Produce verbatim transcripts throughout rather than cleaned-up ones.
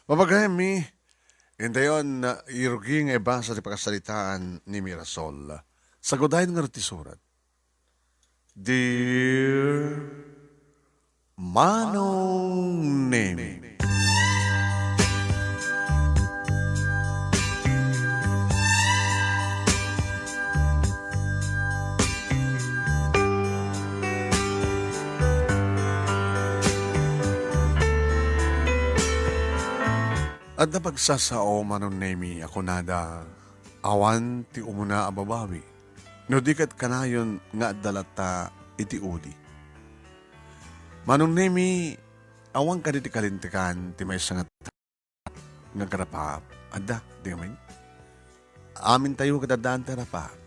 Mabagaymi, indayon, irugi nga ibasa ti pakasaritaan ni Mirasol. Sagudayen ngarud ti surat. Dear Manong Nemi. Adda pagsasao, Manong Nemi, a kunada, awan ti umuna a babawi, no di ket kanayon nga adda latta iti uli. Manong Nemi, awan kadi ti kalintegan ti maysa nga nga agrapaap. Adda, di ngamin? Amintayo ket addaan ti arapaap.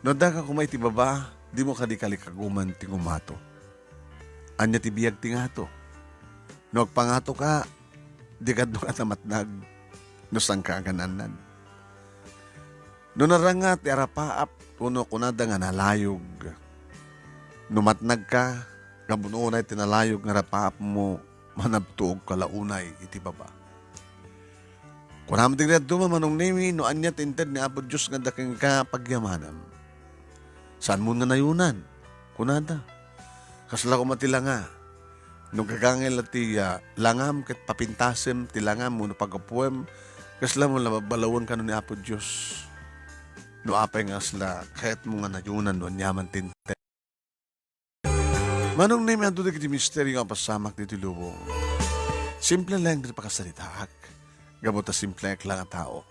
No addaka koma iti baba, dimo kadi kalikaguman ti ngumato. Ania ti biag ti ngato? No agpangatoka, dika adu a namatnag no saanka a gan-annan. No naranga ti arapaap, wenno kunada nga nalayog. No matnagka, gapu no unay ti nalayog nga arapaapmo, manabtuogka la unay iti baba. Kunam dagiti dadduma, Manong Nemi, no ania ti inted ni Apo Dios nga adda kenka, pagyamanem. Saanmo nga nayunan, kunada. Kasla koma ti langa. No gagangay la ti, ah, langam ket papintasem ti langam wenno paggapuem, kasla mo la babalawen kano ni Apo Dios. No apay nga kasla kayatmo nga nayunan no aniaman ti inted. Manong Nemi, adu dagiti misterio nga pasamak ditoy lubong. Simple laeng ti pakasaritaak. Gapu ta simple nga tao.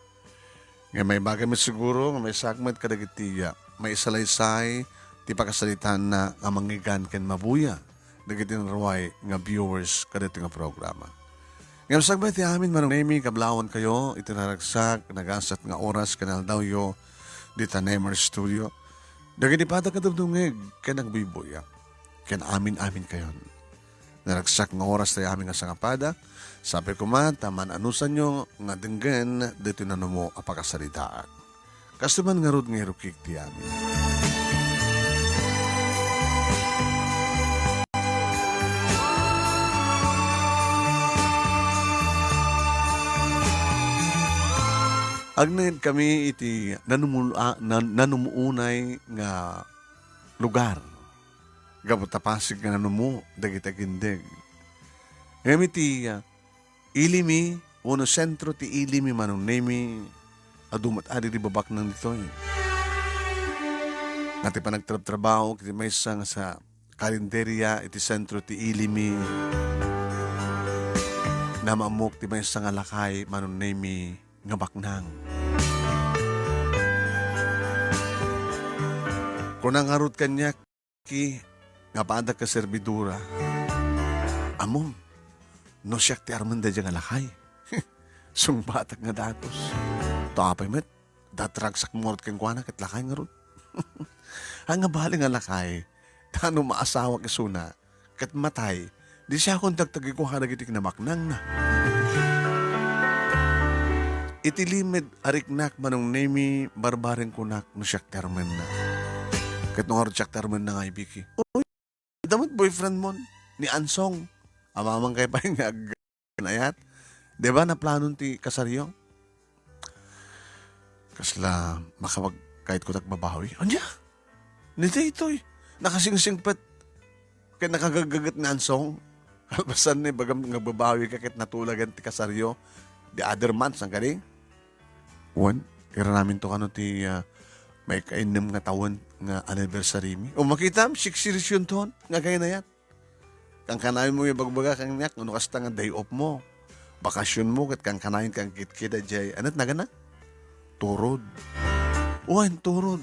Ngem maibagam met siguro nga maisaak met kadagiti, ah, maisalaysay ti pakasaritaanna nga mangngeggan ken mabuya dagiti naruay nga viewers kadagiti nga programa. Ngem sakbay ti amin, Manong Nemi, kablawankayo iti naragsak, nagasat nga oras ken aldawyo dita Nemer Studio. Dagiti padagdumdumngeg ken agbuybuya, ken amin-aminkayon. Naragsak nga oras ti amin nga sangapada, sapay koma ta maan-anusanyo nga denggen ditoy nanumo a pakasaritaak. Kastoy man ngarud nga irukik ti amin. Agnaed kami iti nanumul-, a, nan-, nanumuunay nga lugar. Gapu ta Pasig nga nanumo dagiti agindeg. Ngem iti, ah, ilimi, wenno sentro ti ilimi, Manong Nemi, adu met adi di babaknang ditoy. Nga ti panagtrabtrabaho iti maysa nga sa karinderia iti sentro ti ilimi, namammok ti maysa nga lakay, Manong Nemi, nga baknang. Kuna ngarud kaniak, ki, nga padak a servidora. Ammom, no siak ti armen daydiay nga lakay, sungbatak nga datos. Ta apay met, datragsak mo ngarud kenkuana ket lakay ngarud. Ay nga bali nga lakay, ta no maasawak isuna, ket matay, di siakon tagtagikuha dagiti kinabaknangna. Iti limed a riknak, Manong Nemi, barbareng kunak no siak ti armenna. Ket no ngarud siak ti armenna nga ibiki, "Uy, ida met boyfriend mon, ni Ansong. Amamang kay pay nga ag-, ayat. Di ba naplanon ti kasaryo?" Kasla makapagkayat ko tagbabawi. Ania? Ni daytoy, nakasingsingpet ket nakagaggaget nga ansong. Kalpasan na ibagam nga babawi ka ket natulagan ti kasaryo the other month, saan kadi? Wen, iranamin to kano ti, ah, maikainnem nga tawen nga anniversary mi. O makitam, six years yun ton, nga kay nayat. Kankanayon mo ibagbaga kaniak, no kasta nga day off mo, bakasyon mo, ket kankanayon kang kitkita jay, anat nagana? Turod. Wen, turod.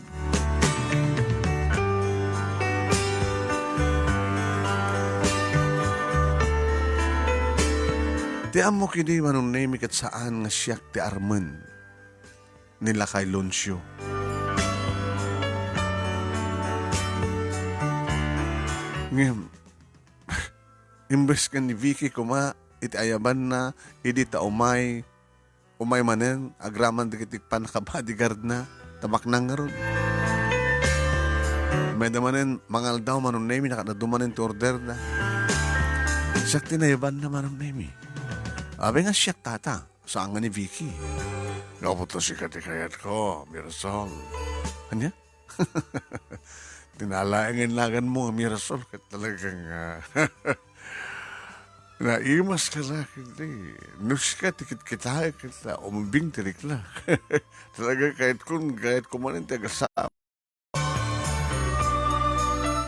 Ti ammo kidi, Manong Nemi, ket saan nga siak ti armen ni Lakay Loncio. Ngem, imbes ken ni Vicky koma iti ayabanna, idi ta umay, umay manen agraman dagiti pannakabodyguardna, ta baknang ngarud. Mayda manen mangaldaw, Manong Nemi, nakadadu manen ti orderda. Siak ti nayabanna, Manong Nemi. Apay nga siak, tata, saan nga ni Vicky? Apay ta sika ti kayatko, Mirasol. Ania? Ti nalaengen naganmo nga Mirasol, ket talaga nga naimaska la, ket di. No sika ti kitkitaek, ket umbing ti riknak. Talaga kayatko, kayatko manen ti agasam.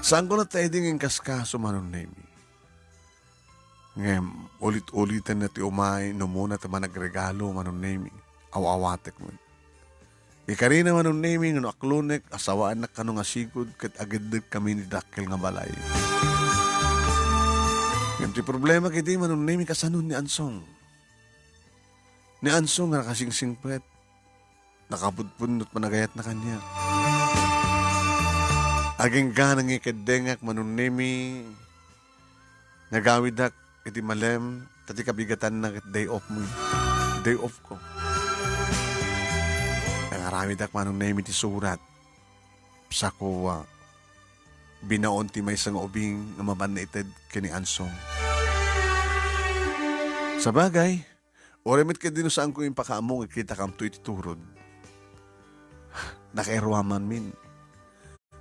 Saanko latta idi nga inkaskaso, Manong Nemi. Ngem, ulit-uliten na ti umay, no umuna ti managregalo, Manong Nemi. Aw-awatek met. Ikarina, Manong Nemi, nga no aklonek, asawaannak kano nga sigud, ket ageddek kami ni dakkel nga balay. Ngem ti problema kadi, Manong Nemi, kasano ni Ansong? Ni Ansong nga nakasingsingpet. Nakapudpudno ti panagayatna kaniak. Agingga nangikeddengak, Manong Nemi, nagawidak iti malem, ta ti kabigatanna ket day off mo. Day off ko. Nangarawidak, Manong Nemi, ti surat. Sako, ah, binaon ti maysa nga ubing nga mapan nga ited ken ni Ansong. Sabagay, uray met ket di no saanko impakaammo nga kitakam to iti turod. Nakairuamanmin.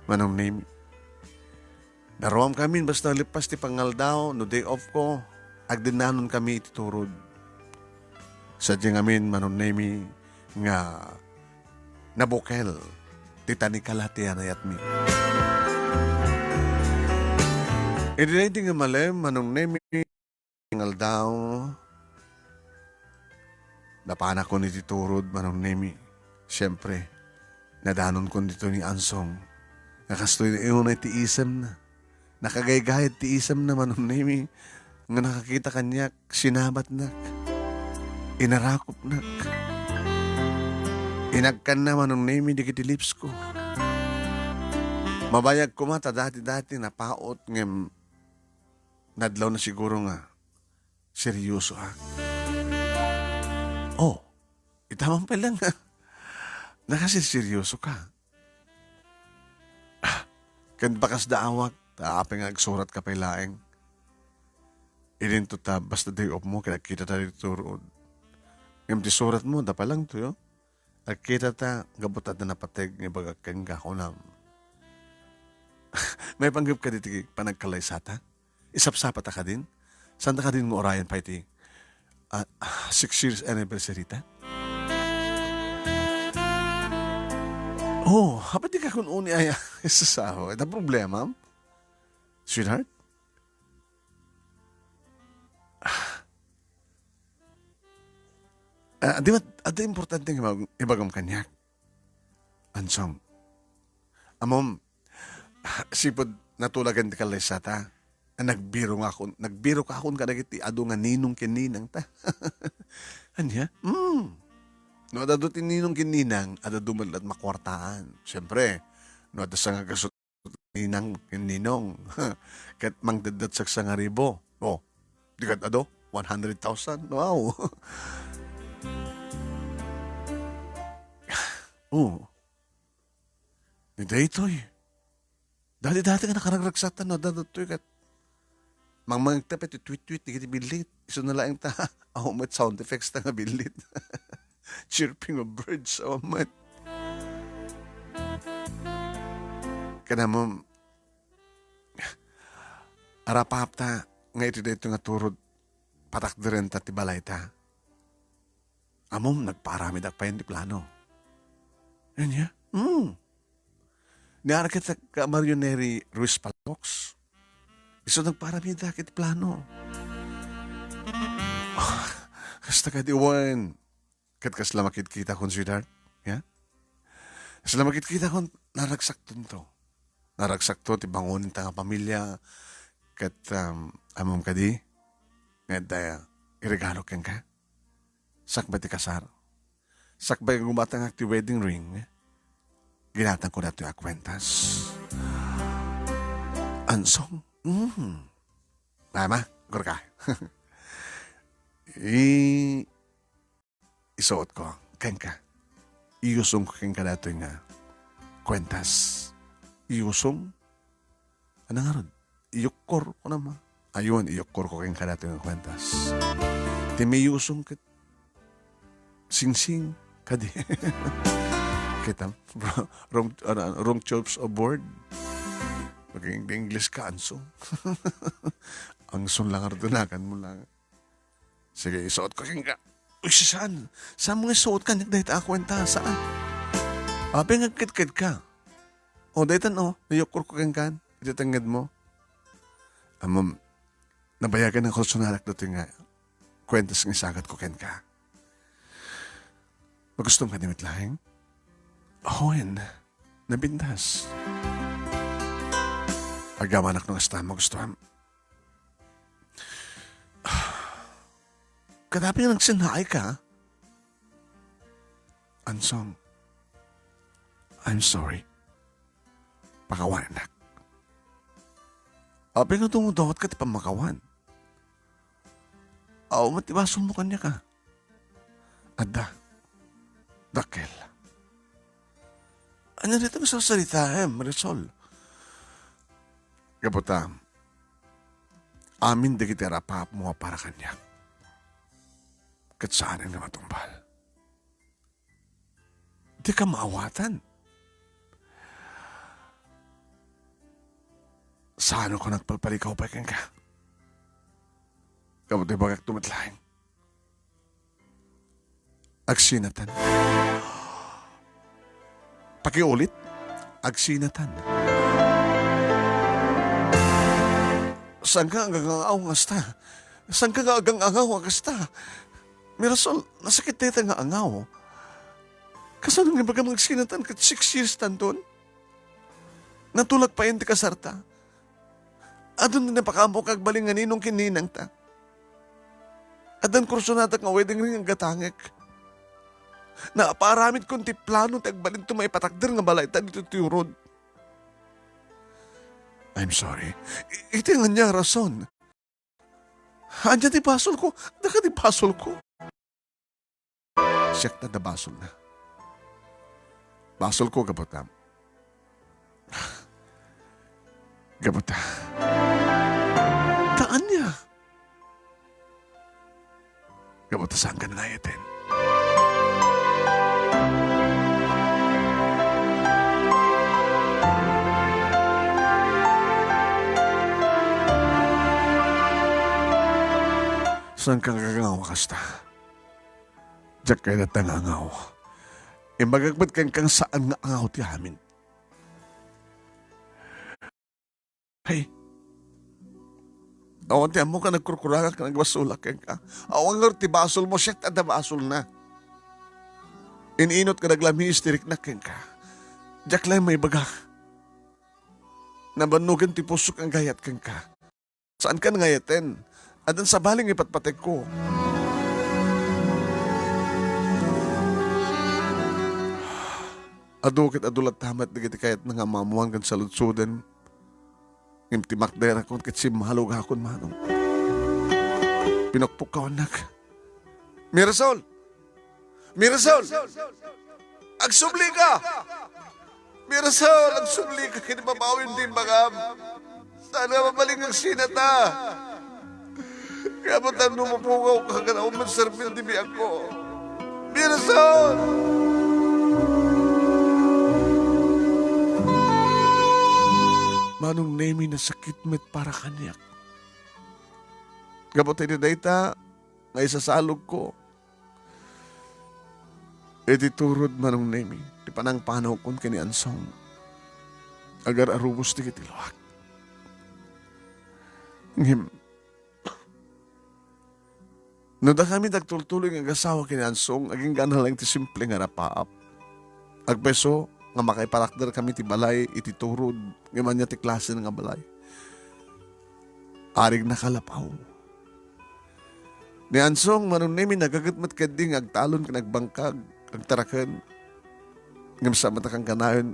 Manong Nemi. Naruamkamin basta lepas ti pangaldaw, no day off ko, agdennanon kami iti turod. Sadiay ngamin, Manong Nemi, nga nabukel ti tanikala ti anayatmi. Idi daydi nga malem, Manong Nemi, nga aldaw, napanakon iti turod, Manong Nemi. Siempre, nadanonkon ditoy ni Ansong. Nga kastoy unay ti isemna. Nakagaygayad ti isemna, Manong Nemi, nga nakakita kaniak, sinabatnak. Inarakopnak. Inagkanna, Manong Nemi, dagiti lips ko. Mabayag koma ta dati-dati napaut ngem nadlawna siguro nga seryosoak. Oh, ita man pay lang nga nakaserseryosoka. Ah, ken bakas da awak, ta apay nga agsuratka pay laeng. Idinto ta, basta day off mo, ket agkitata ditoy turod. Ngem ti suratmo, da pa lang to, yo. Agkitata, gapu ta adda napateg nga ibagak kenka, kunam. Maipanggepka ditoy panagkalaysata? Isapsapata kadin? Saanta kadin nga urayen pay ti, ah, six years anniversary ta? Oh, apay dika kun-o ni aya isasawa? Adda problema, sweetheart? Ah, di ba, adda importante nga ibag-, ibagam kaniak? Ansong. Ammom, sipud natulagan ti kalaysata, nagbirokakon, nagbirokakon kadagiti adu nga ninong ken ninang ta. Ania? Mm. No, adda adu ti ninong ken ninang, adda adu met laeng makuartaan. Siempre, no, adda sangagaso ninang ken ninong. Ket mangdeddet sangaribu. Oh, di ket adu, one hundred thousand. Wow. Oh. Ni daytoy. Dati-dati nga nakaragsaktana, dati daytoy ket mangmangegta pay ti tweet-tweet dagiti billit. Isuna laeng ta, awan met sound effects ta nga billit. Chirping of birds, awan met. Kada mo, arapapta nga iti daytoy nga turod, patakderenta ti balayta. Ammom, nagpaaramidak pay ti plano. Ania? Hmm. Ni Architect Mario Neri Ruiz Palafox. Isu nagpaaramidak iti plano. Kasta kadi wen. Ket kasla makitkitakon, sweetheart. Ya? Kasla makitkitakon, naragsaktonto. Naragsakto ti bangonen ta nga pamilia. Ket, um, ammom kadi, nga adda iregalo kenka. Sakbay ti kasar. Sakbay nga gumatangak ti wedding ring, ginatangko datoy a kuentas. Ansong? Mm. Mama, gurka. I-, isuotko kenka. Iusongko kenka datoy nga kuentas. Iusong? Ano ngarud? Iyukkor ko naman. Ayun, iyukkor ko kenka datoy nga kuentas. Ti miyusong ket singsing, kadi. Kita, wrong, ano, wrong chops aboard. Mag-English ka, ansong. Angson lang, ardunakan mo lang. Sige, isuot ko kenka. Uy, saan? Saan mo nga isuot kaniak dayta a kuenta? Saan? Apay nga agkedked ka? O, daytan, o, nayukkor ko kenka. Iti tengnged mo. Amam, nabayagan nga kursonarak ditoy nga kuentas nga isagat ko kenka. Magusto mo kadi met laeng? Wen, napintas. Agyamanak no kasta, magustuam. Kadapay nga nagsinnaay ka. Ansong, I'm sorry. Pakawanak. Apay nga dumudawat ka ti pammakawan? Aw, met ti basol mo kaniak, a. Adda. Dakkel. Ania dayta nga sarsaritaem, Marisol? Gapu ta, amin dagiti arapaapmo a para kaniak, ket saanen nga matungpal. Dika maawatan. Saan ko nagpalpalikaw pay kenka? Gapu ta ibagakto met laeng. Agsinatan. Pakiulit. Agsinatan. Saan ka nga agang-angaw nga kasta? Saan ka nga agang-angaw nga kasta? Mirasol, nasakit dayta nga angaw. Kasano nga ibagam nga agsinatan ket six years tanton? Natulak pay ti kasarta. Adun ti napakaammo nga agbalin nga ninong ken ninangta. Addan kursonadak nga wedding ring a gatangek. Naparamidkon ti plano ti agbalinto maipatakder nga balayta ditoy turod. I'm sorry. I-, iti ania a rason? Ania ti basolko? Daka ti basolko. Siak ta adda basolna. Basolko, gapu ta. Gapu ta. Ta ania? Gapu ta saanka nga ayaten. Saanka nga agangaw a kasta? Diak kayat nga angaw. Imbagak met kenka nga saan nga angaw ti amin. Ay. Awan ti ammok a nagkurkurangak ken agbasolak kenka. Awan ngarud ti basolmo, siak ti adda basolna. In-inut nga naglamiis ti riknak kenka. Diak laeng maibaga. Nabannogen ti pusok nga agayat kenka. Saanka nga ayaten. Addan sabali nga ipatpategko. Adu ket adu latta met dagiti kayatna nga ammoammoan ken saludsoden. Ngem ti makderakon ket simmalogakon, manong. Pinukpukkawannak. Mirasol! Mirasol! Agsublika! Mirasol, agsublika ken ibabawim ti imbagam. Saan nga mabalin nga agsinata. Kaya mo tayo mapugawka ken awan man serbil ti biagko. Mirasol! Manong Nemi, nasakit met para kaniak. Gapu ta iti dayta nga isasalogko iti turod, Manong Nemi, ti panangpanawkon ken ni Ansong, agar-arubos dagiti luak. Ngem, no dakami ti agtultuloy nga agasawa ken ni Ansong, agingga laeng ti simple nga arapaap. Agpayso nga makaipatakderkami ti balay iti turod, ngem ania ti klase nga balay? Arig nakalapaw. Ni Ansong, Manong Nemi, nagaget met ketdi nga agtalon ken agbangkag, agtaraken. Ngem sa met a kangkanayon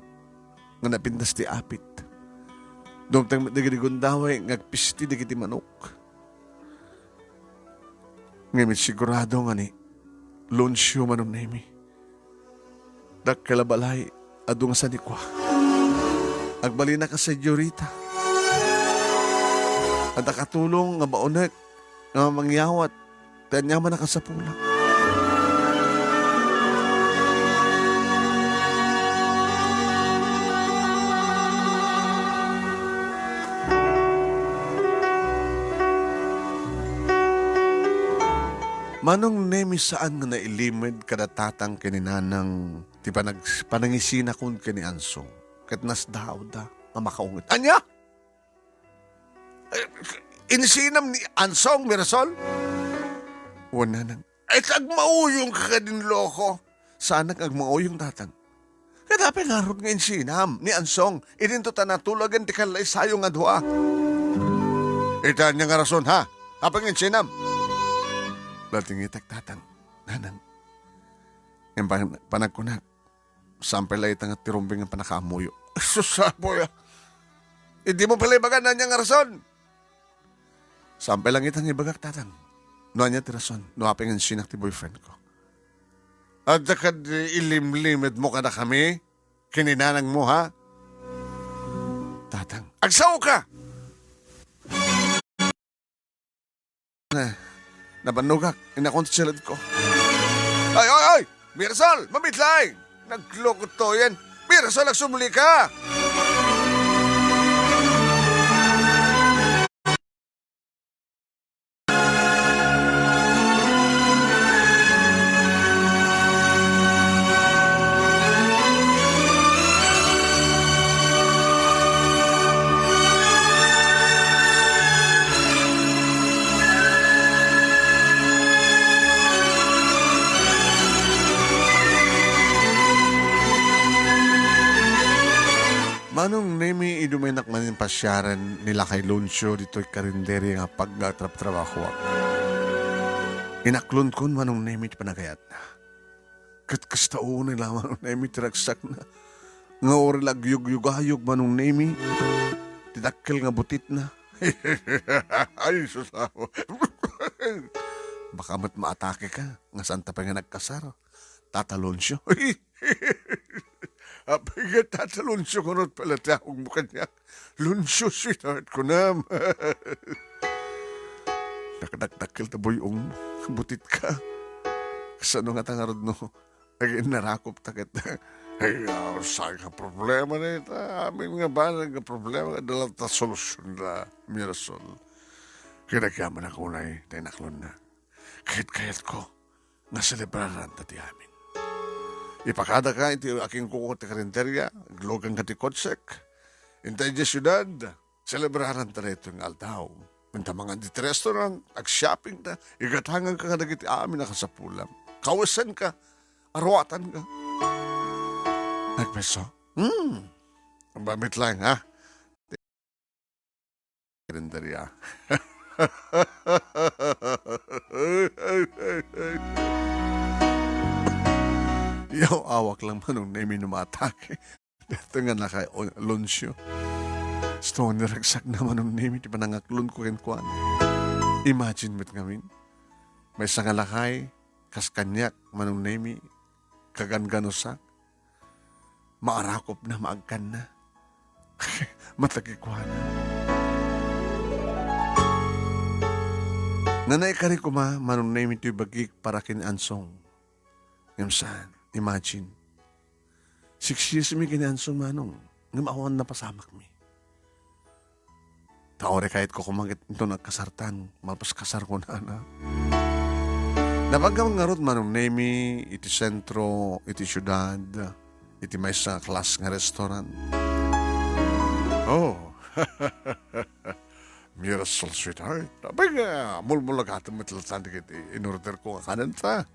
nga napintas ti apit. Dumteng met dagiti gundaway nga agpisti dagiti manok. Ngem sigurado nga ni Leoncio, Manong Nemi, dakkel a balay, adu nga sanikua. Agbalina ka, señorita. Adda katulong nga baonek nga mangyawat. ti aniaman a kasapulan. Manong Nemi, saan nga nailimed kada tatang ken ni nanang ti panag-, panangisinakon ken ni Ansong, ket nasdaawda nga makaunget. Ania? Eh, insinam ni Ansong, Mirasol? Wen, nanang. Ay, agmauyong ka kadin, loko. Saanak agmauyong, tatang. Kadapay ngarud nga insinam ni Ansong, idinto ta natulagan ti kallaysayo nga dua. Ita ania nga rason, ha? Apay nga insinam? Latingitak, tatang. Nanang. Ngem pan-, panagkunak, saan pay la ita nga ti rumbeng nga pannakaamuyo. Sus, apoy, ah. Idimo pay la ibaga no ania nga rason. Saan pay la ita nga ibagak, tatang, no ania ti rason, no apay nga insinak ti boyfriend ko. Adda kadi ilimlimedmo kadakami? Ken ni nanangmo, ha? Tatang, agsaoka! Eh, nabannogak, inakon ti siledko. Ay, ay, ay! Mirasol, mabiit laeng! Nagloko to yan. Mirasol, agsumli ka! Manong Nemi, idi umaynak manen pasiaren ni Lakay Loncio ditoy karinderya nga pagtrabtrabahoak. Inaklonkon, Manong Nemi, ti panagayatna. Ket kasta unay la, Manong Nemi, ti ragsakna. Nga uray la agyugyugayog, Manong Nemi, ti dakkel nga butitna. Ay, sus, apo. Baka met maatake ka, nga saan ta pay nga nagkasar, Tata Loncio. Apay nga, Tata Loncio, ngarud pala ti awagmo kaniak. Loncio, sweetheart, kunam. Nakadakdakkel ta buy-ong butit ka. Kasano nga ta ngarud no aginnarakop ta ket, ay, ah, saan nga problema dayta? Amin nga banag nga problema, adda latta solusyonna, Mirasol. Ket agyamanak unay ta inaklonna. Ket kayatko nga selebraranta ti amin. Ipakadaka iti akingkuko ti karinderya, agluganka ti kotsek. Inta idiay siudad, selebraranta daytoy nga aldaw. Inta mangan iti restaurant, agshoppingta, igatanganka kadagiti amin a kasapulam. Kawesenka, aruatanka. Nagbeso? Hmm. Mabiit laeng, ha? Karinderya. Yaw, awak lang, Manong Nemi, no maatake. Daytoy nga Lakay Loncio. Isu nga ni ragsakna, Manong Nemi, ti panangaklonko kenkuana. Imagine met ngamin. Maysa nga lakay, kas kaniak, Manong Nemi, kagangganusak. Maarakopna, maagkanna. Matagikuana. Nga naikari koma, Manong Nemi, toy bagik para ken Ansong. Ngem saan, imagine. Siksismi ken Ansong, Manong. Ngem awan napasamakmi. Ta uray kayatko koma ket inton agkasartan, malpas kasar kunana. Napaggam ngarud, Manong Nemi, iti sentro, iti siudad, iti maysa a class nga restaurant. Oh. Mirasol, sweetheart. Apay nga, mulmulagatem met latta dagiti in-order ko nga kanenta.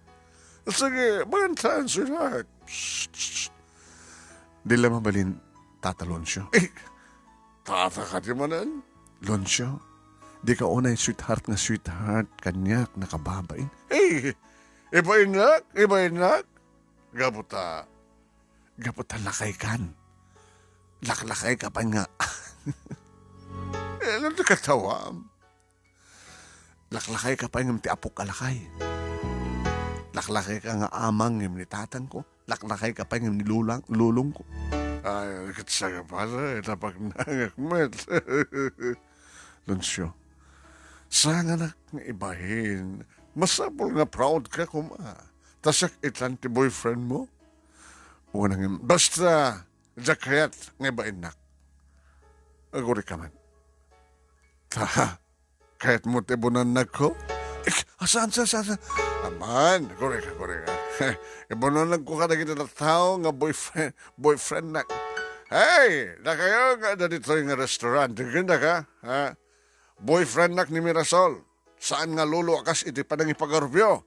Sige, mangan tayo, sweetheart. Psst, psst, psst. Di la mabalin, Tata Loncio. Eh, Tata ka di manen? Loncio, di ka unay sweetheart nga sweetheart kaniak, nakababain. Eh, ibainnak, ibainnak. Gapu ta, gapu ta lakay kan. Laklakay ka pay nga. Eh, ano ti katawam? Laklakay ka pay ngem ti apok a lakay. Laklakay ka nga amang ngem ni tatangko. Laklakay ka pay ngem ni lulang, lulongko. Ay, ket saka pala, eh, napagnangak met. Loncio, sanganak nga ibain, Masapul nga proud ka koma. Ta siak itan ti boyfriend mo? Wen, ngem, basta, diak kayat nga ibainnak. Agurika man. Ta, kayatmo ti ibunannagko? Ik, saan, saan, saan, saan? Aman, agurika, agurika. Ibunannagko kadagiti tattao nga boyfriend, boyfriendnak. Hey, dakayo nga adda ditoy nga restaurant. Dagita ka, ha? Boyfriendnak ni Mirasol. Saan nga lolo a kas iti panangipagarupyo?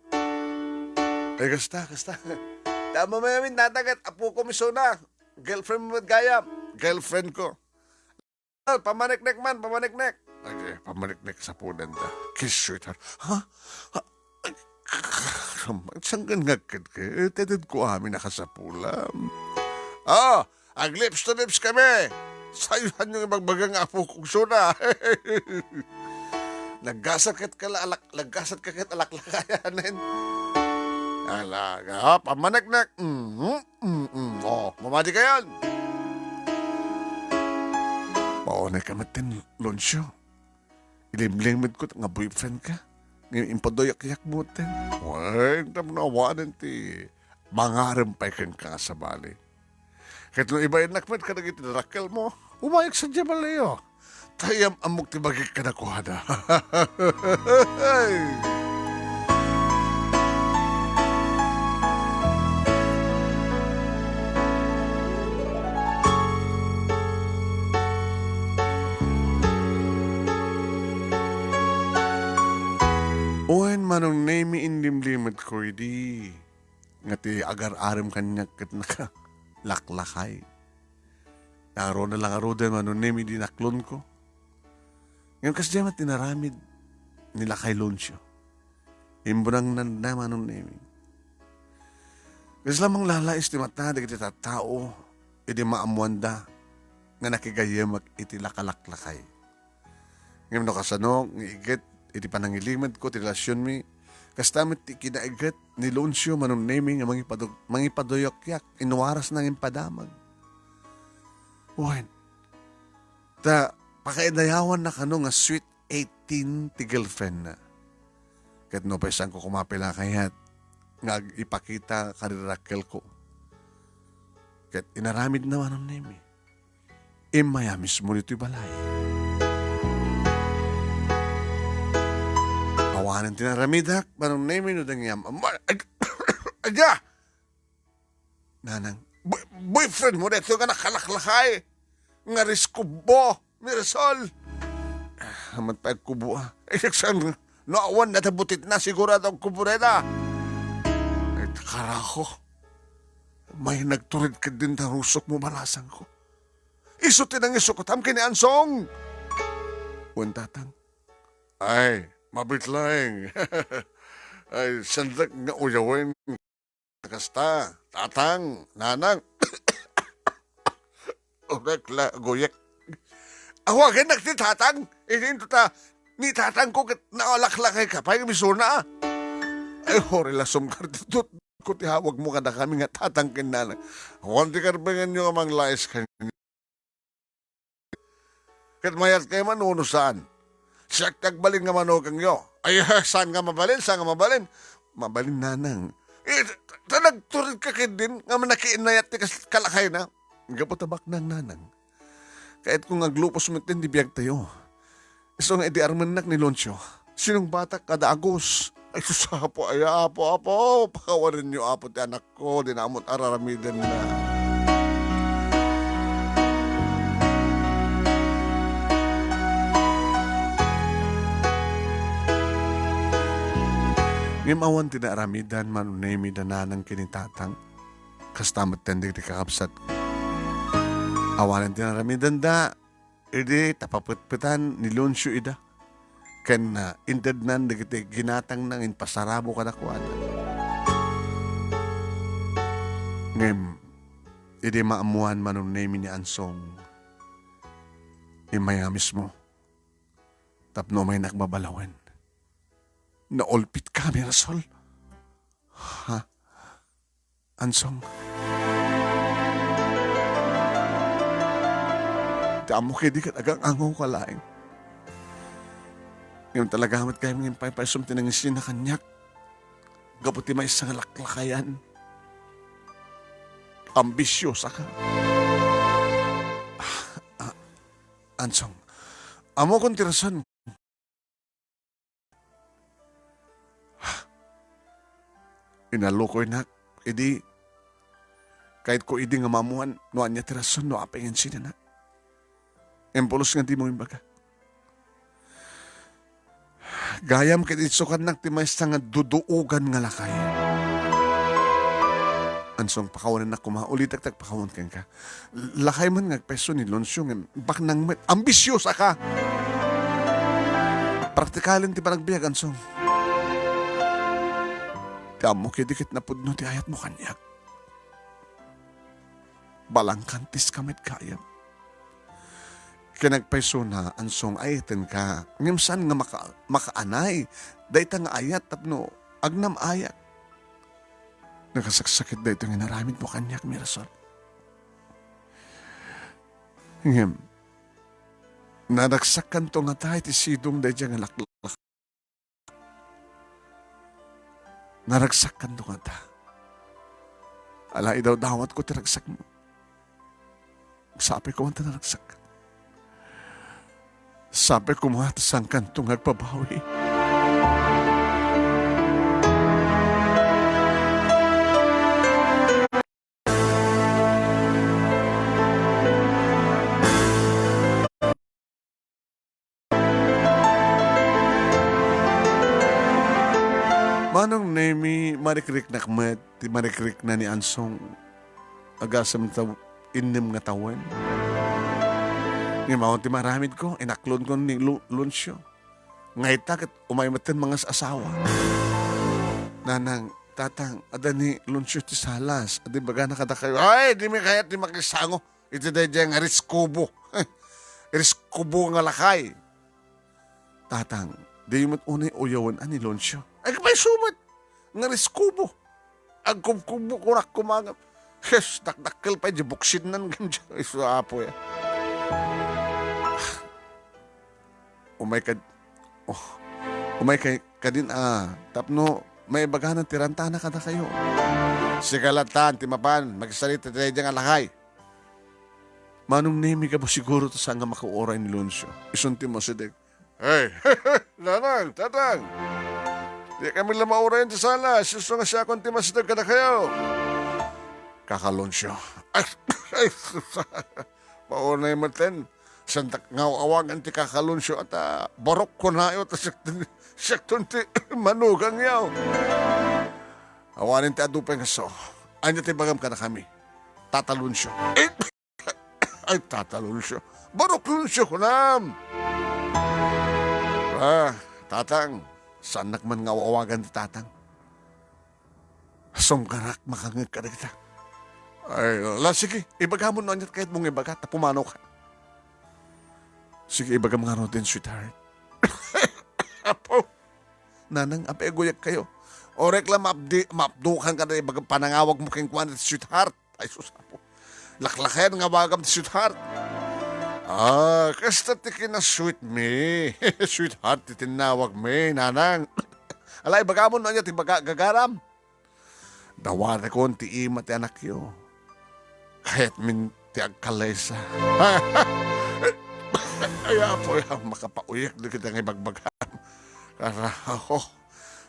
Ay, kasta, kasta. Tama mo yamin, natagat, apo ko misuna. Girlfriend mo met gayam. Girlfriend ko. Ah, pamaneknek man, pamaneknek. Ay, pamaneknek sapulan da. Kiss, sweetheart. Ha? Ha? Ay, sanggan nga agked ka? Eh, teded ko amin a kasapulam. Ah, ag-lips to lips kami. Sayoan yung ibagbaga nga apo kong suna. Naggasat ket kala-, alak-, naggasat ka ket alaklakayanen. Ala, ah, pamaneknek. Mhm. Mm-mm. Oh, mamadi kayon. Paunay ka met ten, Loncio. Ilimlimed ko nga boyfriend ka. Nga impadoyakyak mo ten. Wen, tapno awanen ti mangarem pay kenka nga sabali. Ket no ibainnak met kadagiti darakkel mo, umayek sadiay baleyo. Ta iyam-ammok ti bagik kadakuada. Wen, Manong Nemi, inlimlimetko idi nga ti agar-arem kaniak ket nakalaklakay. Naaruda la ngaruden, Manong Nemi, idi naklonko. Ngem kasdiay met inaramid ni lakay Loncio. Imbunangnanda, Manong Nemi. Kasla manglalais ti mata dagiti tattao idi maammoanda nga nakigayyemek iti lakalaklakay. Ngem no kasano nga iget iti panangilimedko ti relasionmi, kasta met ti kinaigget ni Loncio, Manong Nemi, nga mangipado-, mangipadoyakyak, inwarasna nga impadamag. Wen, ta pakaidayawanna kano nga sweet eighteen ti girlfriendna. Ket no pay saanko koma pay la kayat nga agipakita kadagiti rakkelko. Ket inaramidna, Manong Nemi. Immay a mismo ditoy balay. Awanen ti naramidak, Manong Nemi, no dengngem. Ama-, ag-, aga! Nanang, boy-, boyfriend mo daytoy nga nakalaklakay? Nga riskubbo, Mirasol. Ah, amat pay agkubo, ah. Eh, saan, no awan na ta butitna, sigurado agkubo dayta. Ay, karaho. May nagtured ket din ta rusok mo balasangko. Isu ti nangisukotam ken ni Ansong. Wen, Tatang. Ay, mabit laeng. Ay, sandak nga uyawen. Kasta, Tatang, Nanang. Orek la, aguyek. Awagennak ti Tatang. Idinto ta, ni Tatangko ket naalaklakay ka pay, misuna. Ay, hori la sumkar ti tut-, ko ti hawag mo kadakami nga Tatang ken Nanang. Awan ti karbengenyo nga manglais kaniak. Ket mayat kayo man, uno saan? Siak ti agbalin nga manukangyo. Ay, saan nga mabalin? Saan nga mabalin? Mabalin, Nanang. Eh, ta, ta nagtured ka ket din nga manakiinnayat ti kas-, kalakayna. Gapu ta baknang, Nanang. Kayatko nga aglupos met ti biagtayo. Isu nga idi armennak ni Loncio, sinungbatak kada Agus. Ay, sus, Apo, ay, Apo, Apo, pakawanenyo, Apo, ti anakko, di namot araramidenna. Ngem awan ti naaramidan, Manong Nemi, da Nanang ken ni Tatang. Kasta met ten dagiti kakabsat. Awanen ti naaramidanda, idi tapapetpetan ni Loncio ida, ken, ah, intednan dagiti ginatangna nga impasarabo kadakuada. Ngem, idi maammoan, Manong Nemi, ni Ansong, immay a mismo tapno umaynak babalawen. Naulpitka, Mirasol. Ha? Ansong. Ti ammok idi ket agang-angawka laeng. Ngem talaga met kayat nga impaypaysom ti nangisina kaniak. gapu ti maysa nga laklakayan. Ambisiosaka. Ah, ah, Ansong, ammokon ti rason. Inalukoynak idi, kayatko idi nga maammoan no ania ti rason no apay nga insinanak. Impulos nga dimo imbaga. Gayam ket isukannak ti maysa nga duduogan nga lakay. Ansong, pakawanennak koma, ulitek ti agpakawan kenka. Lakay man nga agpayso ni Leoncio ngem baknang met. Ambisiosaka! Praktikalen ti panagbiag, Ansong. Ti ammok idi ket napudno ti ayatmo kaniak. Balangkantiska met gayam. Ken agpaysona, Ansong, ayatenka. Ngem saan nga maka-, makaanay dayta nga ayat tapno agnam-ayak. Nakasaksakit daytoy nga inaramidmo kaniak, Mirasol. Ngem, naragsakkanto ngata iti sidong daydiay nga laklak. Naragsakkanto ngata. Ala, idawdawatko ti ragsakmo. Sapay koma ta naragsak. Sapay koma ta saankanto nga agbabawi. Manong Nemi, marikriknak met ti marikrikna ni Ansong. Agasem ta innem nga tawen. Ngem awan ti maramidko, inaklonko ni Lu-, Leoncio. Nga ita ket umay metten mangas-asawa. Nanang, tatang, adda ni Leoncio ti salas. Adi bagana kadakayo, "Ay, dimi kayat ti makisango iti daydiay nga riskubo." Riskubo nga lakay. Tatang, diyo met unay uyawen a ni Leoncio. Ay, kapay sumet nga riskubo. Agkubkubo kunak kumangan. Yes, dakdakkel pay di buksidnan ngem di. Isu apo ya. Umay kad-, oh, umay kay kadin a, tapno maibagana ti rantana kadakayo. Sika latta ti mapan, magsarita ti daydiay nga lakay. Manong Nemi, gapu siguro ta saan nga makauray ni Leoncio. Isun ti masideg. Hey, nanang, tatang. Di kami la mauray ti sala, isu nga siakon ti masideg kadakayo. Kaka Leoncio. Ay, ay, sus. Maunay metten. Santak nga awagan ti kaka Leoncio ta barok kunayo ta siak-, siakton ti manugangyo. Awanen ti adu pay nga so. Ania ti bagam kadakami? Tata Leoncio. Eh, ay, Tata Leoncio. Barok Leoncio kunam. Ah, tatang, saannak man nga awagan ti tatang. Sumgarak makangngeg kadagita. Ay, la, sige, ibagam no aniat kayatmo nga ibaga, ta pumanaw ka. Sige, ibagam ngaruden, sweetheart. Apo, nanang, apay aguyag kayo. Orek la maapdi-, maapdukan ka na ibagam panangawag mo kenkuana ti sweetheart. Ay, sus, apo. Laklakayan nga awagam ti sweetheart. Ah, kasta ti kina-sweet mi. Sweetheart ti tinawag mi, nanang. Ala, ibagam no ania ti baga-, gagaram. Dawatekon ti ima ti anakyo. Kayatmin ti agkalaysa. Ay, apo, ya, makapauyek dagiti nga ibagbagam. Karaho.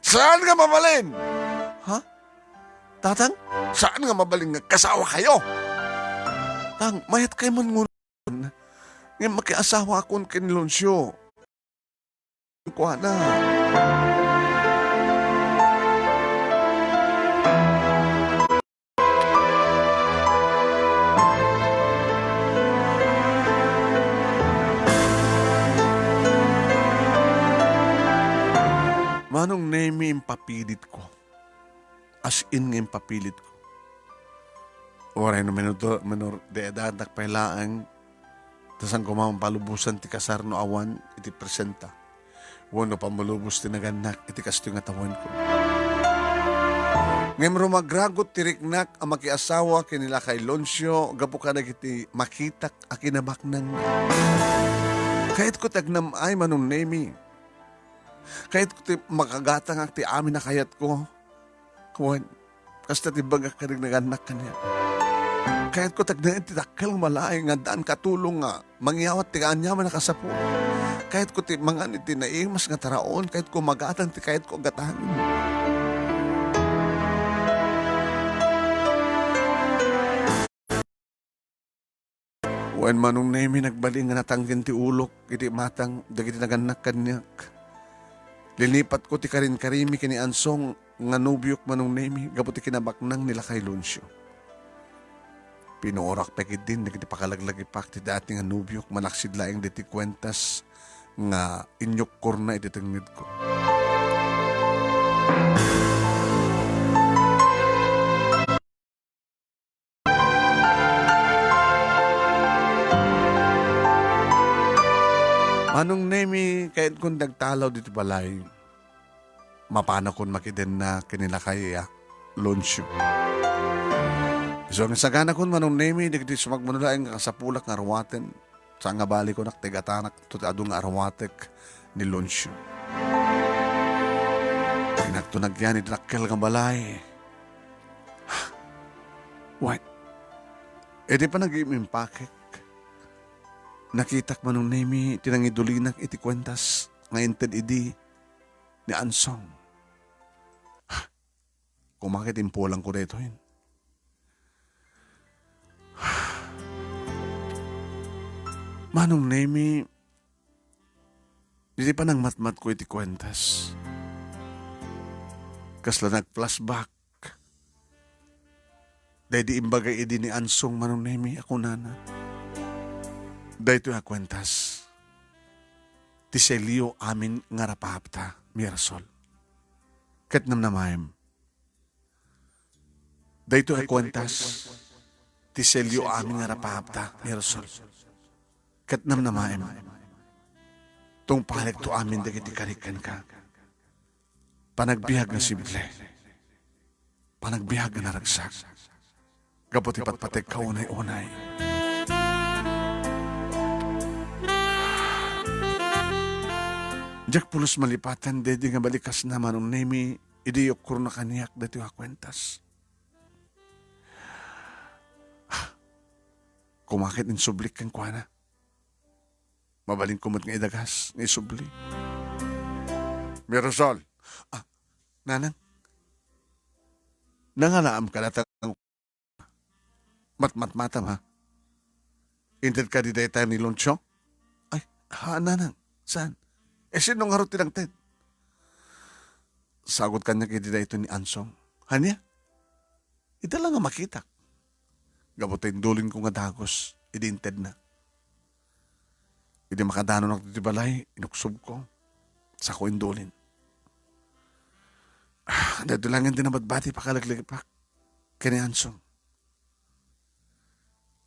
Saan nga mabalin? Ha? Tatang? Saan nga mabalin nga agkasawa kayo? Tang, mayat kay man ngun-, ngem makiasawa akon ken Leoncio. Kuana. Manong Nemi, impapilitko. As in nga impapilitko. Uray no menor, menor de edad nak pay laeng, ta saan koma mapalubosan ti kasar no awan iti presenta. Wenno pammalubos ti nagannak iti kastoy nga tawenko. Ngem rumagragot ti riknak a makiasawa ken ni Lakay Leoncio gapu kadagiti makitak a kinabaknangna. Kayatko ti agnam-ay, Manong Nemi. Kayatko ti makagatangak ti amin a kayatko. Wen, kasta ti bagak kadagnagannak kaniak. Kayatko ti agnaed ti dakkel nga malaing nga addaan katulong nga mangyawat ti kaaniaman a kasapul. Kayatko ti mangan iti naimas nga taraon, kayatko magatang ti kayatko a gatangen. Wen, Manong Nemi, nagbalin nga natanggen ti ulok iti imatang dagiti nagannak kaniak. Linipatko ti karinkarimi ken ni Ansong nga nobiok, Manong Nemi, gapu ti kinabaknang ni lakay Leoncio. Pinuorak pay ketdin dagiti pakalaglagipak ti dati nga nobiok, manaksid laeng dagiti kuentas nga inyukkorna iti tengngedko. Manong Nemi, kayatkon ti agtalaw ditoy balay. Mapanakon makidenna ken ni lakay a Leoncio. Isu nga saganakon, Manong Nemi, dagiti sumagmamano laeng nga kasapulak nga arwaten. Saan nga balikonak ti gatanak to ti adu nga arwatek ni Leoncio. Inakto nagyan iti dakkel nga balay. Wen, idi panagim-impakek, nakitak, Manong Nemi, ti nangidulinak iti kuentas nga inted idi ni Ansong. Kumaket impulangko daytoy. Manong Nemi, idi panangmatmatko iti kuentas, kasla nag-flashback daydi imbaga idi ni Ansong, Manong Nemi, a kunana, daytoy a kuentas, ti selyo amin nga rapaapta, Mirasol. Ket namnamaem, daytoy a kuentas, ti selyo amin nga rapaapta, Mirasol. Ket namnamaem, tungpalekto amin dagiti karik kenka. Panagbiag nga simple. Panagbiag nga naragsak. Gapu ti patpategka unay-unay. Diak pulos malipaten daydi nga balikasna, Manong Nemi, idi iyukkorna kaniak daytoy a kuentas. Kumaket insublik kenkuana. Mabalinko met nga idagas nga isubli. Mirasol. Ah, Nanang. Nangalaam ka latta. Matmatmatam, ha? Inted kadi dayta ni Leoncio? Ay, ha, Nanang. Saan? Eh, sino ngarud ti nangted? Sagut kaniak idi daytoy ni Ansong. Ania? Ita la nga makitak. Gapu ta indulinko nga dagus idi intedna. Idi makadanonak ditoy balay, inuksobko. Sako indulin. Ah, daytoy laeng ti nabati pakalaglagipek ken ni Ansong.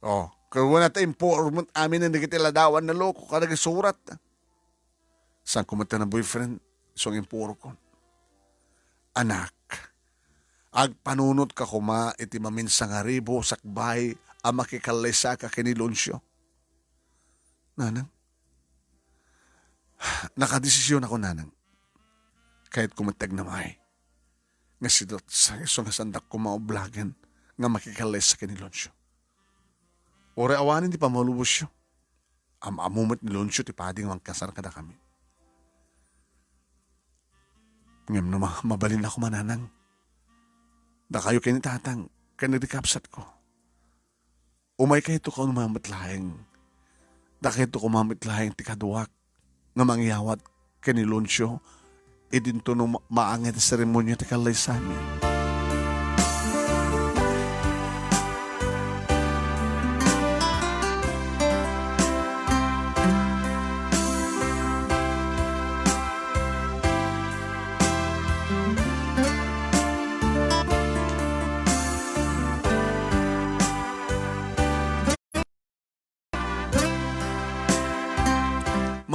Oh, kayatna ta impuro met amin dagiti ladawan a loko kadagiti surat. Saan koma ti na boyfriend, isu nga impurokon. Anak, agpanunotka koma iti maminsangaribo sakbay a makikallaysaka ken ni Leoncio. Nanang, nakadesisionakon, Nanang. Kayatko met ti agnamay nga sidotsa, isu nga saandak koma ublagen nga makikallaysa ken ni Leoncio. Uray awanen ti pammalubosyo. Am-ammo met ni Leoncio ti padi nga mangkasar kadakami. Ngem no ma-, mabalinna koma, Nanang, dakayo ken ni Tatang ken dagiti kabsatko, umaykayto koma met laeng. Dakayto koma met laeng ti kaduak nga mangyawat ken ni Leoncio, idinto no ma-, maangay ti seremonia ti kallaysami.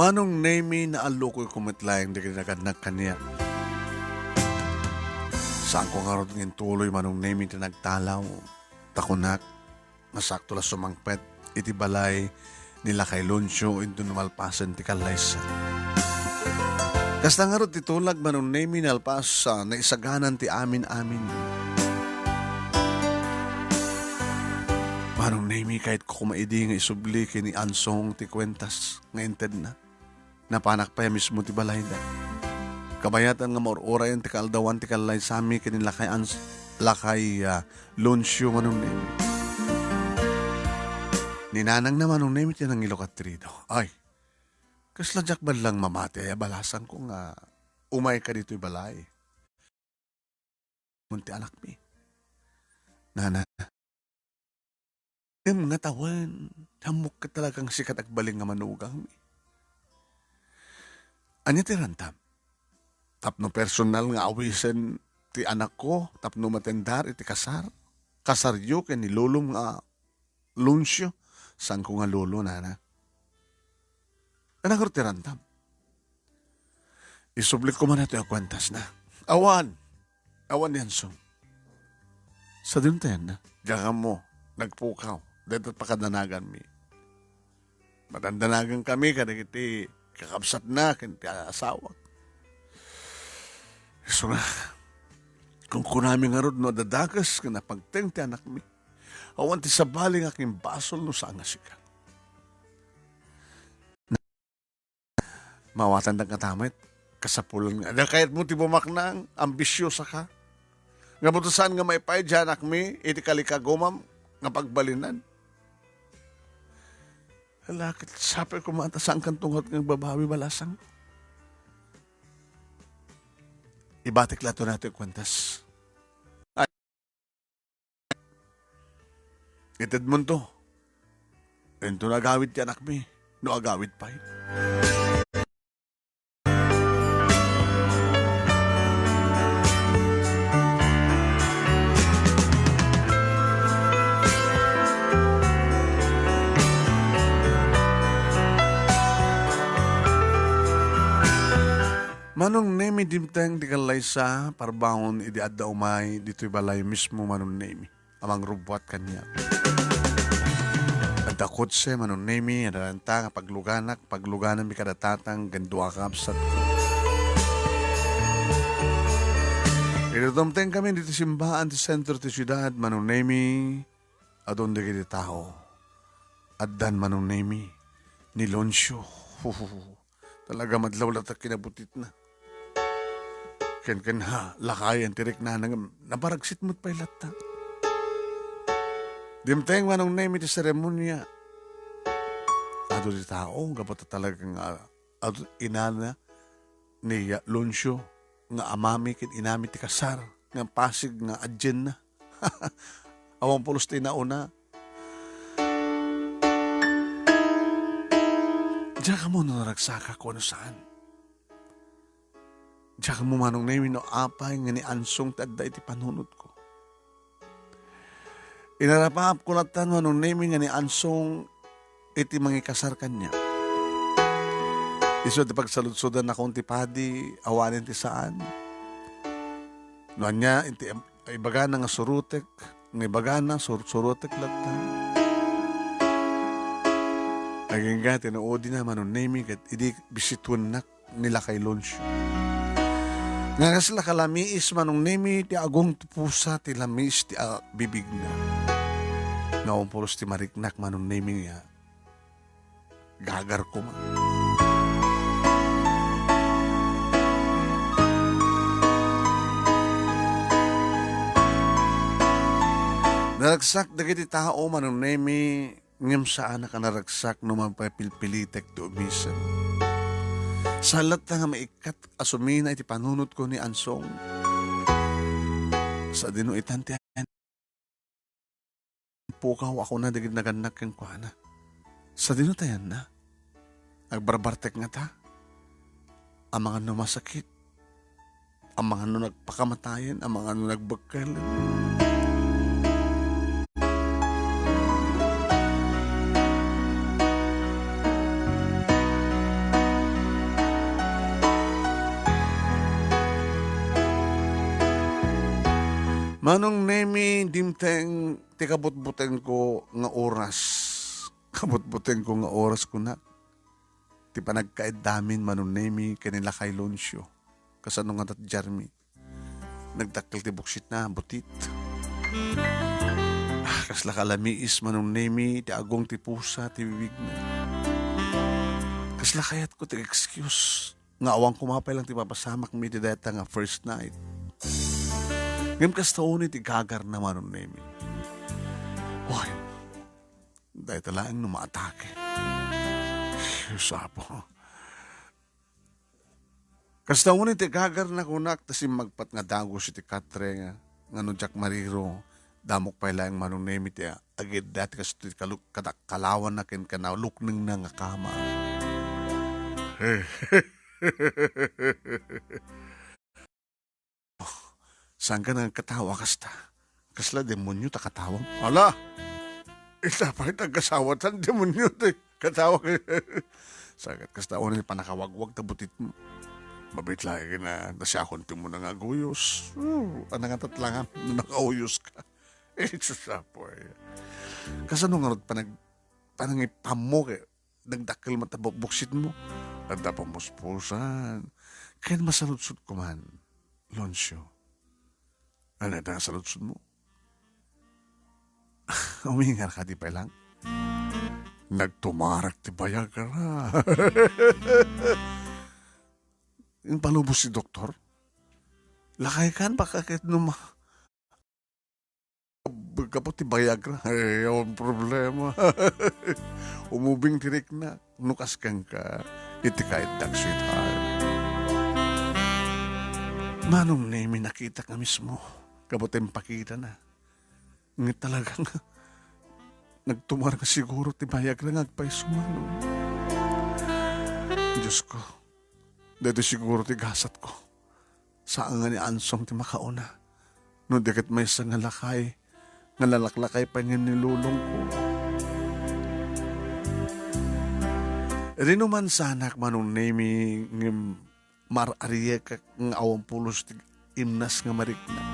Manong Nemi, naallukoyko met laeng dagiti nagannak kaniak. Saanko ngarud nga intuloy, Manong Nemi, ti nagtalaw, ta kunak, masakto la sumangpet iti balay ni Lakay Leoncio inton malpasen ti kallaysa. Kasta ngarud ti tulag, Manong Nemi, nalpas, ah, naisaganan ti amin-amin. Manong Nemi, kayatko koma idi nga isubli ken ni Ansong ti kuentas nga intedna. Napanak pay a mismo ti balayda. Kabayatan nga maur-urayen ti kaaldawan ti kallaysami ken ni lakay Ans-, lakay, ah, Leoncio, Manong Nemi. Ni nanangna, Manong Nemi, ti nangilukat ti rido. Ay, kasla diak ballang mamati a balasangko nga umayka ditoy balay. Ngem ti anakmi. Nana, ngem nga tawen, ammok ket talagang sika ti agbalin nga manugangmi. Ania ti rantam? Tapno personal nga awisen ti anakko, tapno matendar iti kasar? Kasaryo ken ni lolom nga Leoncio, saanko nga lolo, nana. Ania ngarud ti rantam? Isublik koma daytoy a kuentasna. Awan! Awan ni Ansong. Sadino ti ayanna? Diak ammo, nagpukaw. Dayta pakadanaganmi. Madandanagankami kadagiti kakabsatna ken ti asawak. Isu nga, kunkunami ngarud no adda dakes ken napagteng ti anakmi. Awan ti sabali nga akin basol no saan nga sika. Mawatandak ngata met, kasapulan nga. Adda kayatmo ti bumaknang, ambisiosaka. Nga buto saan nga maipaay ti anakmi, iti kalikagumam nga pagbalinan. Hala, ket sapay koma ta saankanto ngarud nga agbabawi, balasang. Ibatik lato nato ti kuentas. Itedmonto. Inton agawid ti anakmi, no agawid pay. Manong Nemi, dimteng ti kallaysa, parbangon idi adda umay ditoy balay mismo, Manong Nemi, a mangrubbuat kaniak. Adda kotse, Manong Nemi, adda renta nga pagluganak, paglugananmi kada tatang ken dua a kabsat. Idi dumtengkami ditoy simbaan ti sentro ti siudad, Manong Nemi, adun dagiti tao. Addan, Manong Nemi, ni Leoncio. Talaga madlaw latta kinabutitna. Ken, ken ha, lakayen ti riknana ngem naparagsit met pay latta. Dimteng, Manong Nemi, ti seremonia. Adu ti tao, gapu ta talaga nga adu inana ni Leoncio nga amami ken inami ti kasar nga pasig nga adienna. Awan pulos ti nauna. Diak ammo no naragsakak wenno saan. Diak ammo, Manong Nemi, no apay nga ni Ansong ti adda iti panunotko. Inarapaapko latta, Manong Nemi, nga ni Ansong iti mangikasar kaniak. Isu ti pagsaludsodanakon ti padi, awanen ti saan. No ania, iti ibagana nga surotek, nga ibagana, sur-, surotek latta. Agingga, tinuodina, Manong Nemi, ket idi bisituennak ni lakay Leoncio. Nga kasla kalamiis, Manong Nemi, ti agong ti pusa, ti lamiis ti, ah, bibigna. Nga umpulos ti mariknak, Manong Nemi, nga gagar koma. Naragsak dagiti tao, Manong Nemi, ngem saanak a naragsak no mapapilpilitek ti umisen. Saan latta nga maikkat a sumina iti panunotko ni Ansong. Sadino itan ti pukaw a kuna dagiti nagannak kenkuana. Sadino ti ayanna? Agbarbartek ngata? Amangan no masakit? Amangan no nagpakamatayen? Amangan no nagbekkelen? Manong Nemi, dimteng ti kabutbutengko nga oras. Kabutbutengko nga oras, kunak. ti panagkaiddamin, Manong Nemi, ken ni Lakay Loncio. Kasano nga datdiarmi? Nagdakkel ti buksitna, butit. Ah, kasla kalamiis, Manong Nemi, ti agong ti pusa ti bibigna. Kasla kayatko ti excuse nga awan koma pay lang ti mapasamakmi iti dayta nga first night. Ngem kasta unay ti gagarna, Manong Nemi. Wen, dayta laeng no maatake. Diyos apo. Kasta unay ti gagarna kunak ta simmagpat nga dagus iti katre nga, nga no diak mariro, damok pay laeng, Manong Nemi, ti agidda ti kastoy ti kalu-, kada-, kalawanna ken kanaluknengna nga kama. Saanka nga agkatawa kasta? Kasla demonio ta katawam? Ala! Ita pay ti agasawatan, demonio ti katawam. Saanka kasta unay pannakawagwag ta butitmo. Mabiit laeng nga nasiakon ti umuna nga aguyos. Oh, ania nga tatlangan no nakauyos ka? Eh, Diyos apo, eh. Kasano ngarud panag-, panangipammo ket nagdakkel met a bu-, buksitmo? Adda pamuspusan. Ken masaludsodko man, Loncio. Ania dayta nga saludsodmo? Umingarka di pay lang? Nagtumarak ti Viagra. Impalubos ti doktor. Lakaykan, baka ket no ma-, gapu ti Viagra. Ay, awan problema. Umubing ti riknak. No kas kenka, iti kaiddak, sweetheart. Manong Nemi, nakitak nga mismo. Gapu ta impakitana. Nget talaga nga nagtumar nga siguro ti Viagra nga agpayso, Manong. Diyos ko, daytoy siguro ti gasatko. Saan nga ni Ansom ti makauna. No di ket maysa nga lakay, nga nalaklakay pay nga ni lolongko. Rinumansanak, Manong Nemi, ngem mar-ariekak nga awan pulos ti imnas nga mariknak.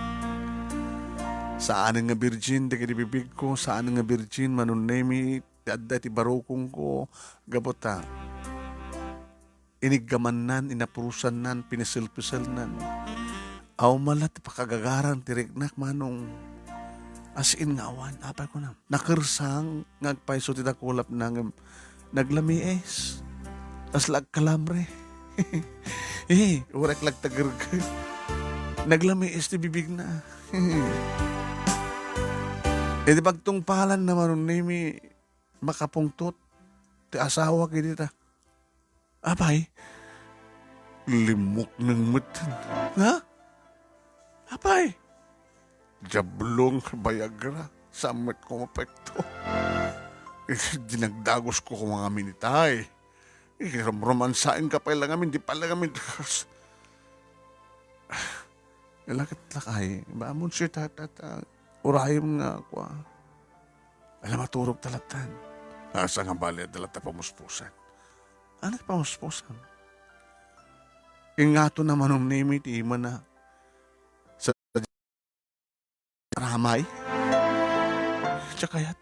Saanen nga birgin dagiti bibigko, saanen nga birgin, Manong Nemi, ti adda iti barukongko, gapu ta iniggamannan, inapurosannan, piniselpiselnan. Awan man la ti pakagagaran ti riknak, Manong. As in nga awan, apay kunam. Nakersang nga agpayso ti dakulapna ngem naglamiis. Kasla agkalamre. Eh, uray lagtagergel. Naglamiis ti bibigna. Iti pagtungpalanna, Manong Nemi, makapungtot ti asawak idi ta. Apay, limmukneng metten. Ha? Apay, diablong Viagra, saan met koma epekto. Dinagdagosko koma ngamin itay. Ikiramromansaenka pay la ngamin, di pay la ngamin. Ala ket lakay, ba, Monsignor, ta, ta, ta, urayem nga, kua. Ala, maturog ta lattan. Asa nga bali, adda latta pamuspusan. Ano pamuspusan? Ingato na Manong Nemi ti imana. Sa ramay? Siya kayat.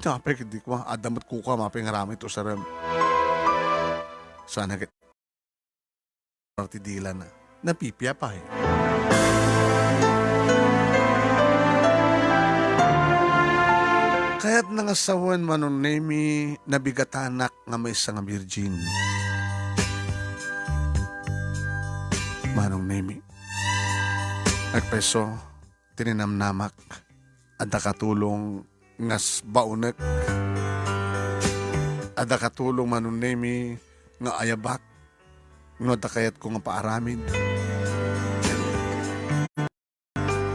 Napay, di ko, adda met kuka, mapay nga ramay to sarem. Sana ket ti dilana. Napipiapay. Kayatna nga sawen, Manong Nemi, nabigatanak nga maysa nga birgin. Manong Nemi, agpayso, tininamnamak. Adda katulong nga s-, baonek. Adda katulong Manong Nemi nga ayabak no adda kayatko nga paaramid.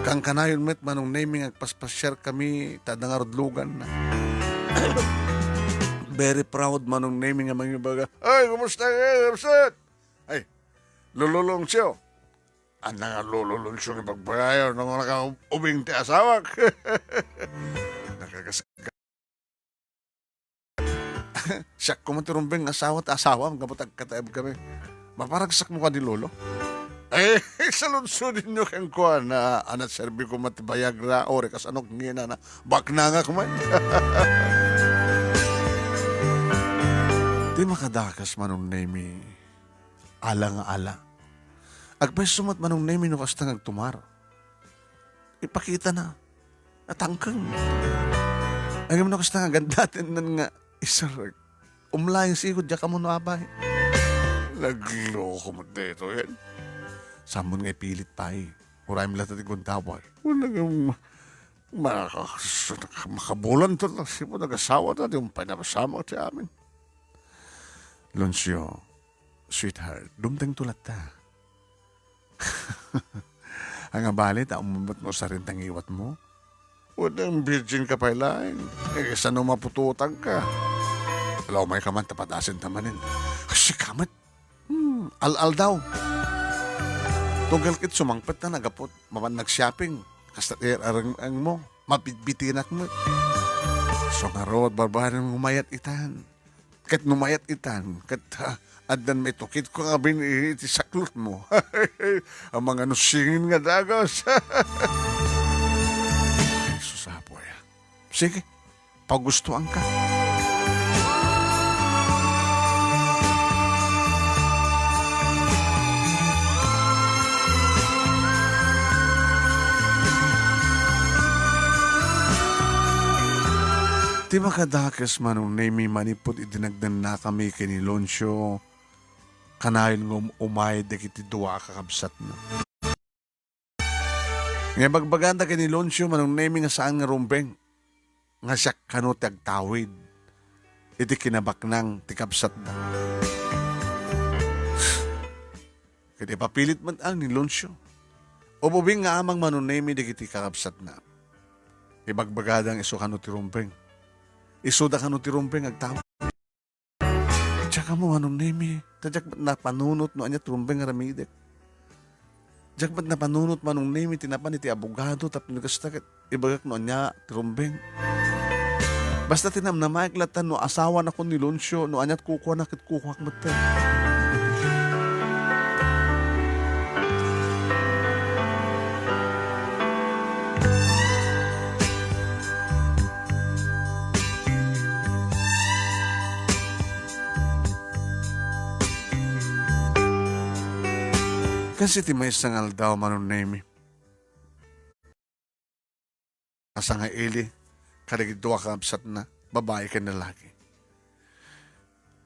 Kankanayon met Manong Nemi nga agpaspasiar kami ta adda ngarud luganna. Very proud Manong Nemi nga mangibaga, "Ay, kumusta ka? Kumusta?" Ay, Lolo Loncio. Ania nga Lolo Loncio nga ibagbagayo, no nakaubing ti asawak? Nakakas-, siak koma ti rumbeng nga asawa ti asawam, gapu ta agkataeb kami. Maparagsakmo kadi Lolo? Eh, saludsodinyo kenkuana, a, naserbi koma ti Viagra, o, re, kasano ngina na, baknangak man. Di makadakas, Manong Nemi. Ala nga ala. Agpayso met, Manong Nemi, no kasta nga agtumar. Ipakitana. Natangkeng. Ngem no kasta nga gandaten nan nga isar. Umlaeng sigud, diak ammo no apay. Nagloko met daytoyen. Sammon nga ipilit pay. Urayem latta ti gundaway. Wala nga ma-, maka-, makabulan ta, ta, sipud agasawata, di pay napasamak ti amin. Loncio, sweetheart, dumtengto latta. Ania bale ta ummumbot nga usaren ta ngiwatmo? Wen, virgin ka pay laeng. Eh, kasano maputotangka? Ala, umayka man, ta padasenta manen. Sika met. Hmm, al-aldaw. Tunggal ket sumangpet ta nagapot mapan nag-shopping. Kasta ti arang-ang mo. Mabitbitinak met. So, ngarud, babaen, umayat itan. Ket no mayat itan, ket, ah, addan maitukitko nga bini iti saklotmo. Amangan no singin nga dagus. Ay, sus, apo, aya. Sige, pagustoanka. Ti makadakes, Manong Nemi, manipud idi nagdennakami ken ni Loncio, kanayon nga um-, umay dagiti dua a kakabsatna. Nga ibagbagada ken ni Loncio, Manong Nemi, nga saan nga rumbeng, nga siak kano ti agtawid iti kinabaknang ti kabsatda. Ket ipapilit met ni Loncio. Ubing nga amang, Manong Nemi, dagiti kakabsatna. Ibagbagada nga isu kano ti rumbeng. Isuda kano ti rumbeng agtawid. Diak ammo, Manong Nemi, ta diak met napanunot no ania ti rumbeng nga aramidek. Diak met napanunot, Manong Nemi, ti napan iti abogado tapno kasta ket ibagak no ania ti rumbeng. Basta ti namnamaek latta no asawanakon ni Loncio, no ania ti kukuana ket kukuak metten. Kas iti maysa nga aldaw, Manong Nemi, nasangaili kadagiti dua a kabsatna, babai ken lalaki.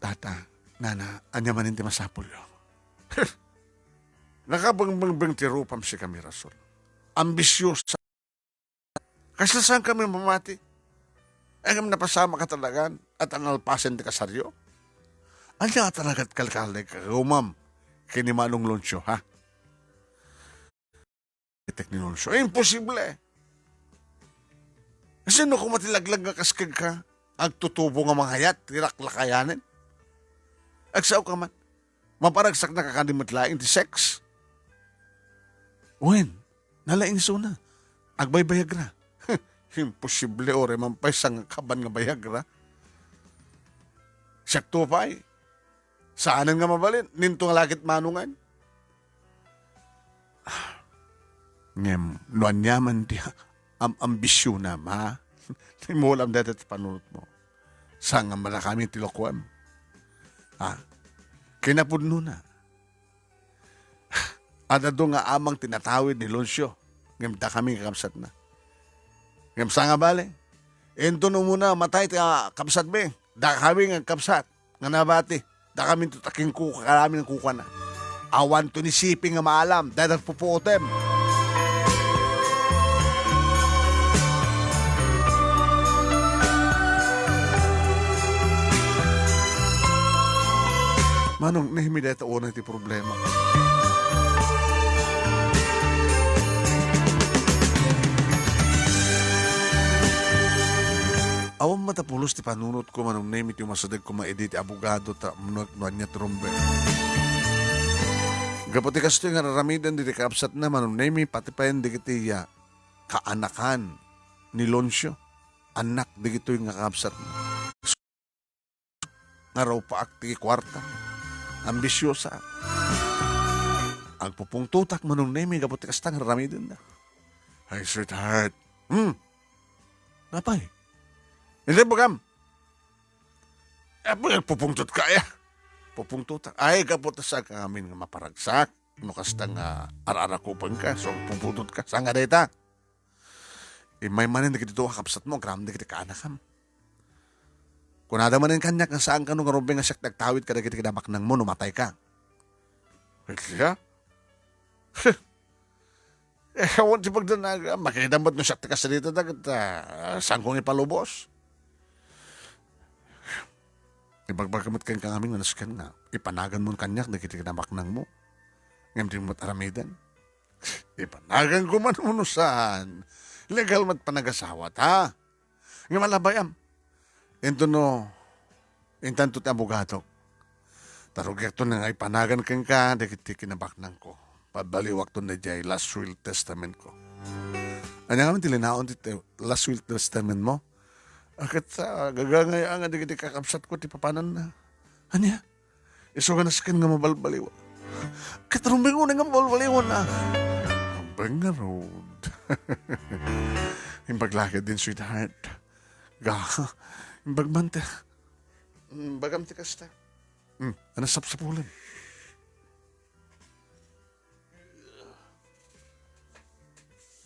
Tata, nana, ania manen ti masapulyo? Nakabengbeng ti rupam, sikami, Rasul. Ambisiosa. Kasla saan kami mamati? Ngem napasamak a talagan a nalpasen ti kasaryo? Ania a talagat kalkalay ka, umam, ken ni Manong Loncio, ha? Itek ni Loncio, "Imposible! Kasino koma ti laglag nga kaskeg ka? Agtutubo nga mangayat ti laklakayanen? Agsao ka man, maparagsakna ka kadi met laeng ti sex?" Wen, nalaing isuna. Agbaybayagra. Imposible, uray man pay sangkaban nga bayagra. Siakto pay. Saanen nga mabalin, ninto nga lakit manongan. Ngem, no aniaman ti am-, ambisionam, ha? Imulam dayta ti panunotmo. Saan nga madakami ti lokoem? Ha? Kinapudnona. Adda adu nga amang ti natawid ni Loncio, ngem dakami nga kabsatna. Ngem saan nga bale, inton umuna matay ti, ah, kabsatmi, dakami nga kabsat nga nabati, dakaminto ta kinkukuana, kami nga kukuana. Awanto ni Sipi nga maalam, dayta pupuotem. Manong Nemi, dayta unay ti problema. Awan matapulos ti panunotko, Manong Nemi, ti umasideg koma idi ti abogado ta umnoek no ania ti rumbeng. Gapu ti kastoy nga aramiden diti kaabsatna, Manong Nemi, pati payen dagiti, ah, kaanakan ni Loncio, annak dagitoy nga kaabsatna. Nga raupaak ti kuarta. Ambisiosa. Agpupungtotak, Manong Nemi, gapu ti kasta nga aramidenda. Ay, sweetheart. Hmm. Napay? Hindi, bagam. Apay, agpupungtot ka, aya? Pupungtotak. Ay, gapu ta saan ka ngamin nga maparagsak. No kasta nga ar-arakupenka, so agpupungtot ka. Saan nga dayta? Immay manen dagiti dua a kabsatmo, agraman dagiti kaanakam. Kunada manen kaniak nga saan kano nga rumbeng nga siak ti agtawid kadagiti kinabaknangmo no matayka. Ket siak? Eh, awan ti pagdanag, ah, makitam met no siak ti kasarita dagita, ah, saanko nga ipalubos. Ibagbagam met kenka ngamin nga nasken nga ipanaganmo kaniak dagiti kinabaknangmo. Ngem dimo met aramiden. Ipanaganko man wenno saan, legal met panagasawata. Ngem ala bay-am, intono, intanto ti abogadok. Ta rugiakto nga ipanagan kenka dagiti kinabaknangko. Pagbaliwakto daydiay last will testamentko. Ania ngamin ti linaon ti te-, last will testamentmo? A, ket, ah, gagangay-a nga dagiti kakabsatko ti papananna. Ania? Isu nga nasken nga mabalbaliwan. Ket rumbeng unay nga mabalbaliwan, ah. Rumbeng ngarud. Imbag la ketdin, sweetheart. Ga, imbag man ti, mm, bagam ti kasta. Mm, ano sapsapulem?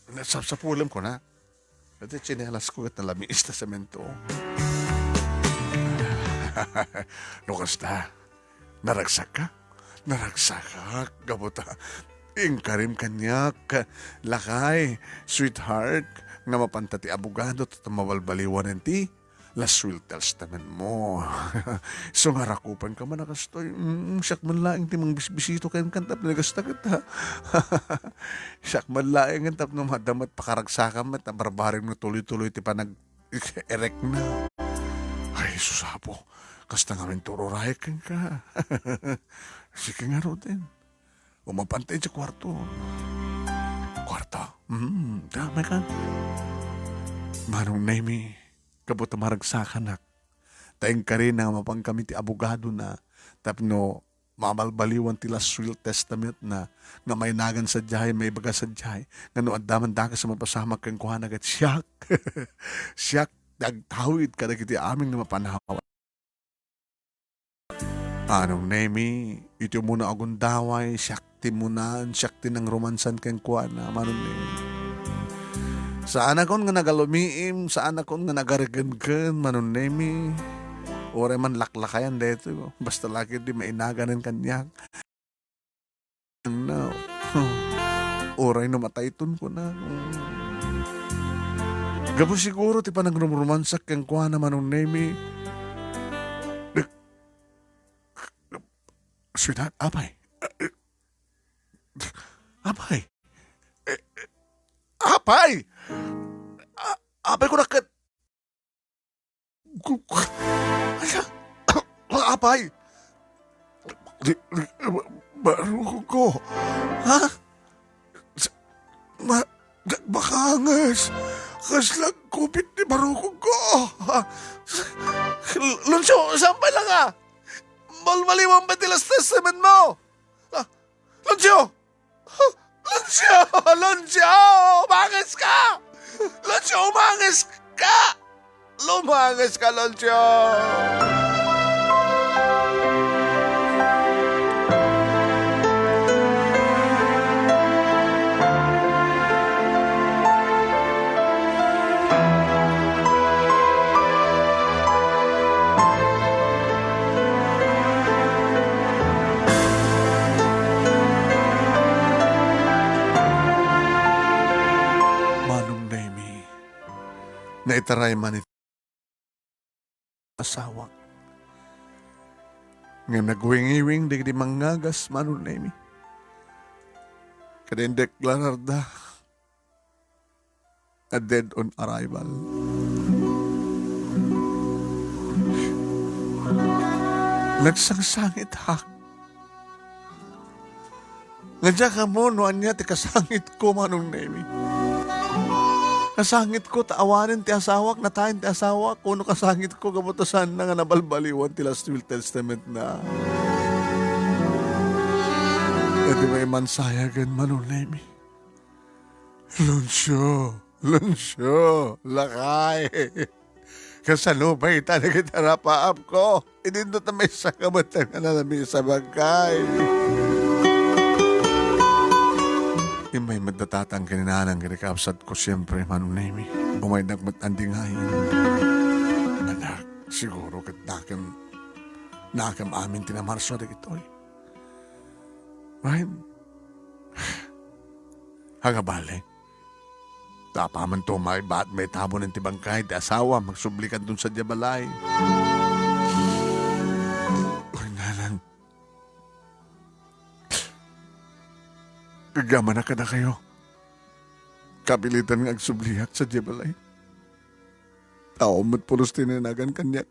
Ano sapsapulem ko na? Iti tsinelas ko ket nalamiis ta semento. No kasta, naragsakka? Naragsakak, gapu ta inkarim kaniak, lakay, sweetheart, nga mapanta ti abogado ta mabalbaliwanen ti last will testamentmo. So nga rakupanka man a kastoy, mm, siak man laeng ti mangbisbisito kenka tapno kasta ket, ha? Siak man laeng tapno madama ti pakaragsakam met a barbareng no tuloy-tuloy ti panag-, erekna. Ay, sus, Apo, kasta ngamin ti ururayek kenka. Sige ngaruden. Umapan ta idiay kuarto. Kuarto? Mm, damay kan. Manong Nemi, gapu ta maragsakanak. Ta inkarina nga mapankami ti abogadona tapno mabalbaliwan ti last will testamentna nga mainagan sadiay, maibaga sadiay, nga no adda man dakes a mapasamak kenkuana ket siak, siak ti agtawid kadagiti amin nga mapanawat. Manong Nemi, iti umuna a gundaway, siak ti munan, siak ti nangromansan kenkuana, Manong Nemi. Saanakon nga nagalumiim, saanakon nga nagaregenken, Manong Nemi. Uray man laklakayan daytoy, basta la ketdi mainaganen kaniak. No. Uray no matayton, kuna. Gapu siguro ti panangrumrumansak kenkuana, Manong Nemi. Sweetheart, apay. Apay. Apay! A-, apay, kunak ket. Gu-, gu-, ala, apay! Di, di, ba-, barukog ko. Ha? Sa-, ma-, nagbakanges. Kasla kupit ti barukog ko. Ha? L-, Lucio, saan pay la ka? Balbaliwan pay ti last testament mo. Ah, Lucio! Lucio! Lucio! Umanges ka! Lucio, umanges ka! Lumanges ka, Lucio! Manong Nemi, naitaray man iti asawak. Ngem nagwingiwing dagiti mangngagas, Manong Nemi. Ket indeklararda a dead on arrival. Nagsangsangitak. Nga diak ammo no ania ti kasangitko, Manong Nemi. Kasangitko ta awanen ti asawak, natayen ti asawak, wenno kasangitko gapu ta saanna nga nabalbaliwan ti last will testament na. Iti maimmansayagen, Manong Nemi. Lucio, Lucio, lakay. Kasano pay ita dagiti arapaapko? Idinto ta maysa ka met nga nanamisa bangkay. Immay met da tatang ken nanang iti kabsatko, siempre, Manong Nemi. Umaynak met andingayen. Anak, siguro ket nakem, nakem amin ti namarso dagitoy. Wen, agabali. Ta apamanto maibaat maitabunen ti bangkay ti asawam, agsublikanton sadiay balay. Oy, nanang. Gagamanak kadakayo. Kapilitan nga agsubliak sadiay balay. Awan met pulos ti nainagan kaniak.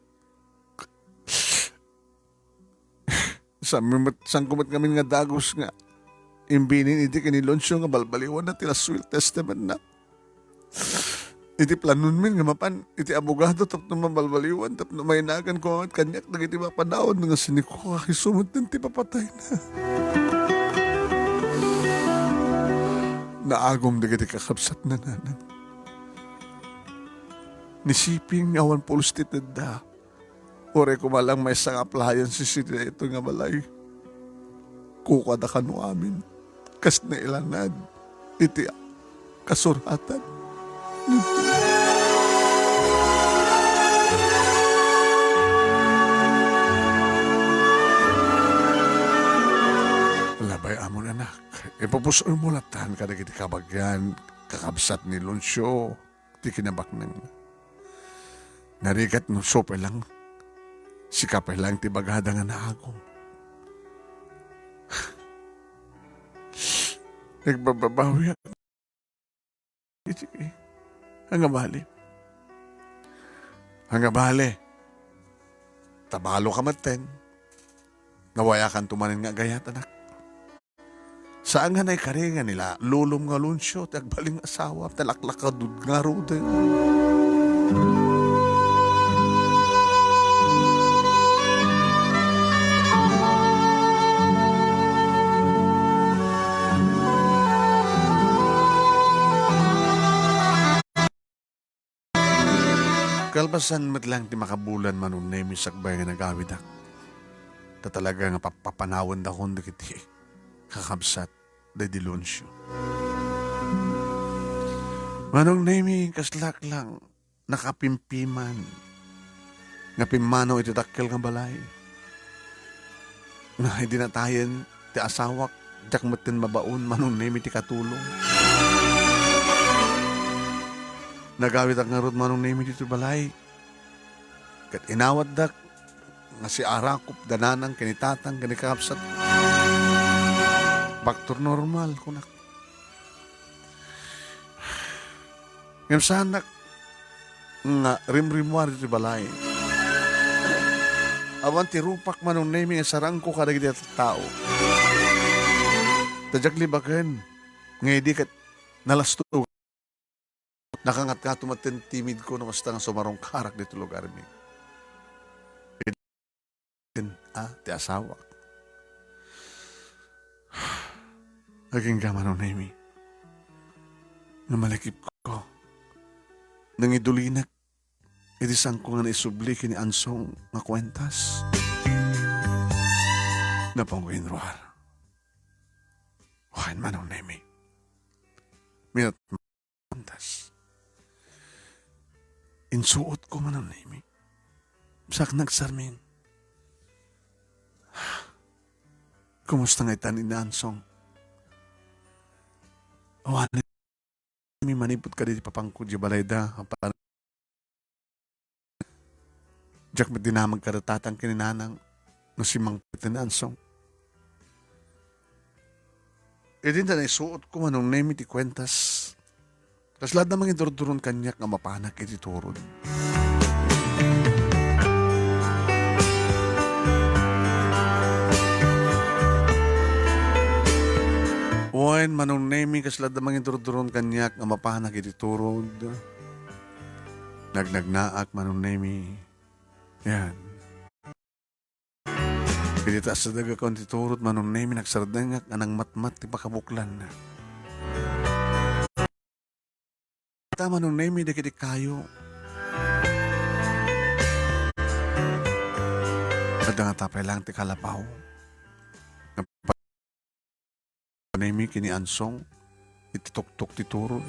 Saan met, saanko met ngamin nga dagus nga imbinin idi ken ni Leoncio nga balbaliwanna ti last will testamentna. Iti planonmin nga mapan iti abogado tapno mabalbaliwan, tapno mainaganko met kaniak dagiti mapanawan nga sinikuak, isu met ti papatayna. Naagum dagiti kakabsatna, nanang. Ni Siping nga awan pulos ti tedda. Uray koma lang maysa nga appliances iti daytoy nga balay. Kukada kano amin. Kas nailanad iti kasuratan. Labay amon, anak. Ipupus-oymo latta kadagiti kabagian, kakabsat ni Leoncio. Ti kinabaknang. Narigat no siya pay lang, sika pay lang ti bagada nga naagum. Nagbababawiak. Iti, angabali. Angabali. Tabalo ka metten. Nawayakanto manen nga agayat, anak. Saan nga naikari nga ni lolom nga Leoncio ti agbalin nga asawa, ta laklakadod ngaruden. Kalpasan met lang ti makabulan, Manong Nemi, sakbay nga nagawidak. Ta talaga nga pappapanawendakon dagiti kakabsat daydi Leoncio. Manong Nemi, kaslak lang nakapimpiman nga pimmanaw iti dakkel nga balay. Nga idi natayen ti asawak, diak metten mabaon, Manong Nemi, ti katulong. Nagawidak ngarud, Manong Nemi, ditoy balay. Ket inawatdak nga si arakop da nanang ken ni tatang ken ni kakabsat. Back to normal, kunak. Ngem saanak nga rimrimmuar iti balay. Awan ti rupak, Manong Nemi, nga sarangko kadagiti tattao. Ta diak libaken nga idi ket nalastog. Nakangatngato met ti timidko no kasta nga sumarungkarak ditoy lugarmi. Ken, ah, ti asawak. Agingga, Manong Nemi, nga malakipko. Nangidulinak iti saanko nga naisubli ken ni Ansong nga kuentas. Napanko inruar. Wen, Manong Nemi. Minat kuentas. Insuotko, Manong Nemi. Saannak sarmin. Kumusta nga ita ni Ansong? Awan mi manipud kadagiti papangko diay balayda. Apan diak met dinamag kada tatang ken ni nanang no simmangpet ni Ansong. Idi naisuotko, Manong Nemi, ti kuentas, kasla adda mangidurduron kaniak nga mapanak iti turod. Wen, Manong Nemi, kasla adda mangidurduron kaniak nga mapanak iti turod. Nagnagnaak, Manong Nemi. Yan. Idi ta asadagakon ti turod, Manong Nemi, nagsardengak nga nangmatmat ti pakabuklanna. Ta, Manong Nemi, dagiti kayo. Dangata pay lang ti kalapaw. Nemi ken ni Ansong iti tuktok ti turod.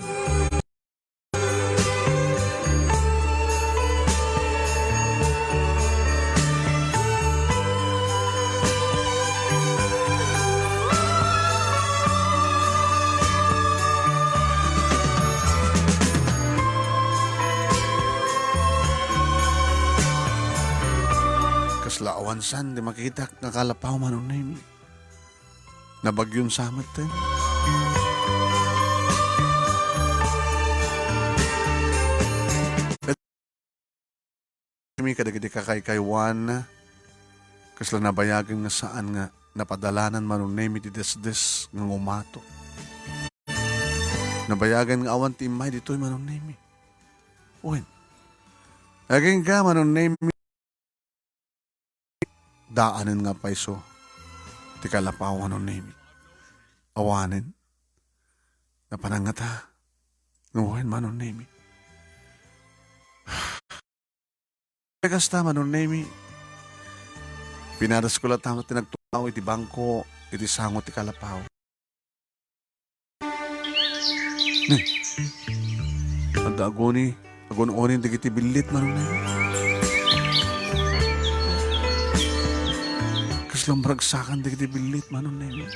Kasla awan saan ti makitak nga kalapaw, Manong Nemi. Nabagyon sa met, eh. Nemi kadagiti kakaykaywan, kasla nabayagen nga saan nga napadalanan, Manong Nemi, ti desdes nga ngumato. Nabayagen nga awan ti immay ditoy, Manong Nemi. Wen, agingga, Manong Nemi. Daanen nga payso ti kalapaw, Manong Nemi. Awanen. Napanangata. Ngawen, Manong Nemi. Kasta, Manong Nemi. Pinadasko latta ti nagtulaw iti bangko iti sango ti kalapaw. Ne. Adda aguni, agun-oni dagiti billit, Manong Nemi. Kasla maragsakan dagiti billit, Manong Nemi.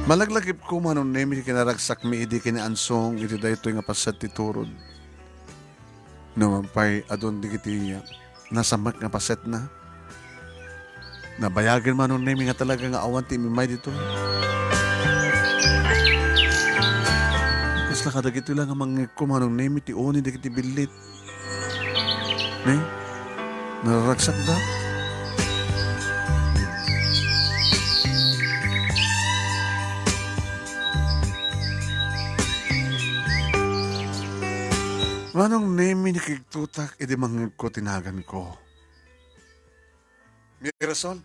Malaglagipko, Manong Nemi, ti kinaragsakmi idi ken ni Ansong iti daytoy nga paset ti turod. No man pay adun dagiti nasamek nga pasetna, nabayagen, Manong Nemi, nga talaga nga awan ti immay ditoy. Kasla kadagitoy la nga mangngegko, Manong Nemi, ti uni dagiti billit. Ne? Nararagsakda. Manong Nemi, nakigtotak idi mangngegko ti naganko. Mirasol.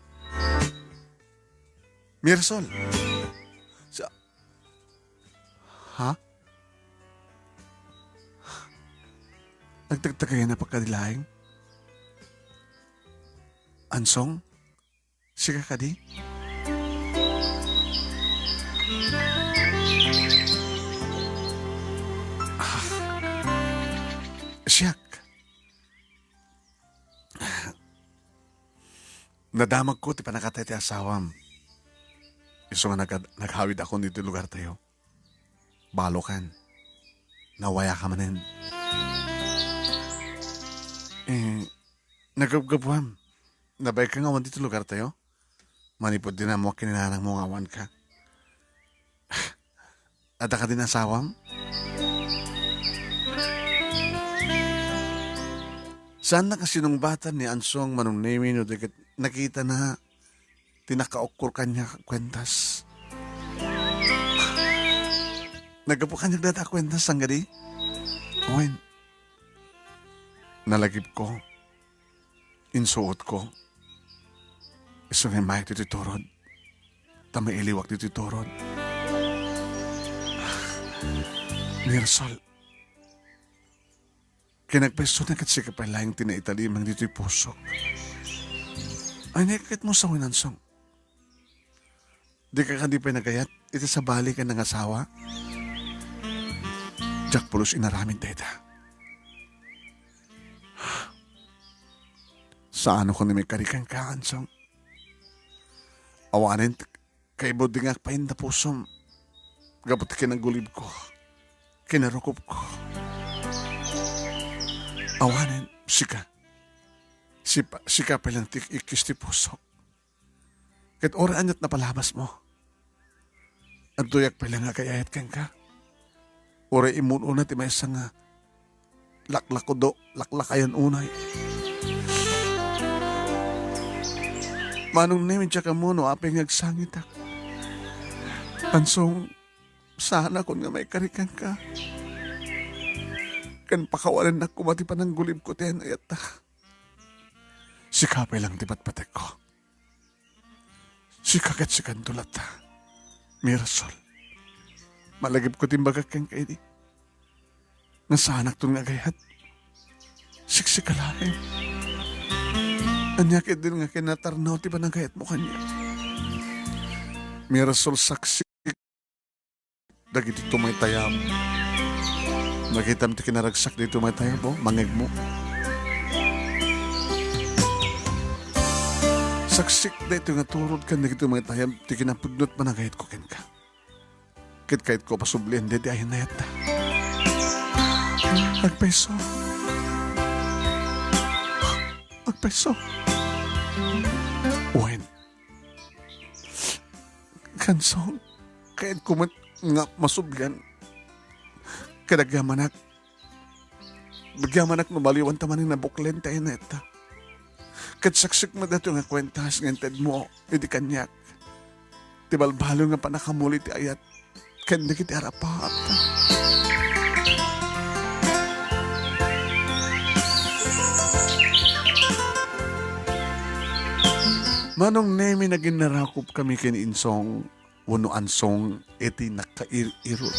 Mirasol. Sa-, ha? Nagtagtagayan a pagkadilaeng? Ansong? Sika kadi? Ah. Siak. Nadamagko ti pannakatay ti asawam. Isu nga nagad-, naghawidakon ditoy lugartayo. Balokan. Nawayaka manen. Eh, nagabgabuam. Nabainka nga awan ditoy lugartayo? Manipud din ammoak ken ni nanangmo nga awanka. Adda kadi asawam? Saannak a sinungbatan ni Ansong, Manong Nemi, no di ket nakitana ti nakaukor kaniak a kuentas. Naggapu kaniak dayta a kuentas, saan kadi? Wen, nalagipko. Insuotko. Isu nga immayek ditoy turod. Ta mailiwak ditoy turod. Mirasol. Kinagpayso na ket sika pay laeng ti naitalimang ditoy pusok. Ay, naikakit mo sa winansong. Dika kadi pay nagayat iti sabali ken nangasawa? Diak pulos inaramid dayta. Saanko ni maikari kenka, Ansong? Awanen, kaibudingak pay iti pusom gapu ti kinagulibko, kinarukopko. Awanen, sika. Sipa-, sika pay lang ti ikkis ti pusok. Ket uray aniat napalabasmo, adtoyak pay lang nga agayayat kenka. Uray immun-una ti maysa nga laklakudo, laklakayan unay. Manong Nemi, diak ammo no apay nga agsangitak. Ansong, saanakon nga maikari kenka. Ken pakawanennak koma ti pananggulibko ti ay-ayatta. Sika pay lang ti patpatekko. Sika ket sikanto latta. Mirasol. Malagipko ti imbagak kenka idi. nga saanakton nga agayat. Siksika laeng. Ania ketdin nga kinatarnaw ti panagayatmo kaniak? Mirasol saksik dagiti tumaytayab. Nakitam ti kinaragsak dagiti tumaytayab, o, mangngegmo. Saksik daytoy nga turod ken dagiti tumaytayab ti kinapudno ti panagayatko kenka. Ket kayatko a pasublien daydi a nayatta. Agpayso. Agpayso. Wen. Kansong, kayatko met nga masublian. Ket agyamanak, agyamanak no maliwan ta manen nabuklen ti ayannayetta. Ket saksik met daytoy nga kuentas nga intedmo idi kaniak ti balbaliw nga pannakamuli ti ayat ken dagiti arapaap. Manong Nemi, naginarakop kami ken Insong wenno Ansong iti nakair-irot.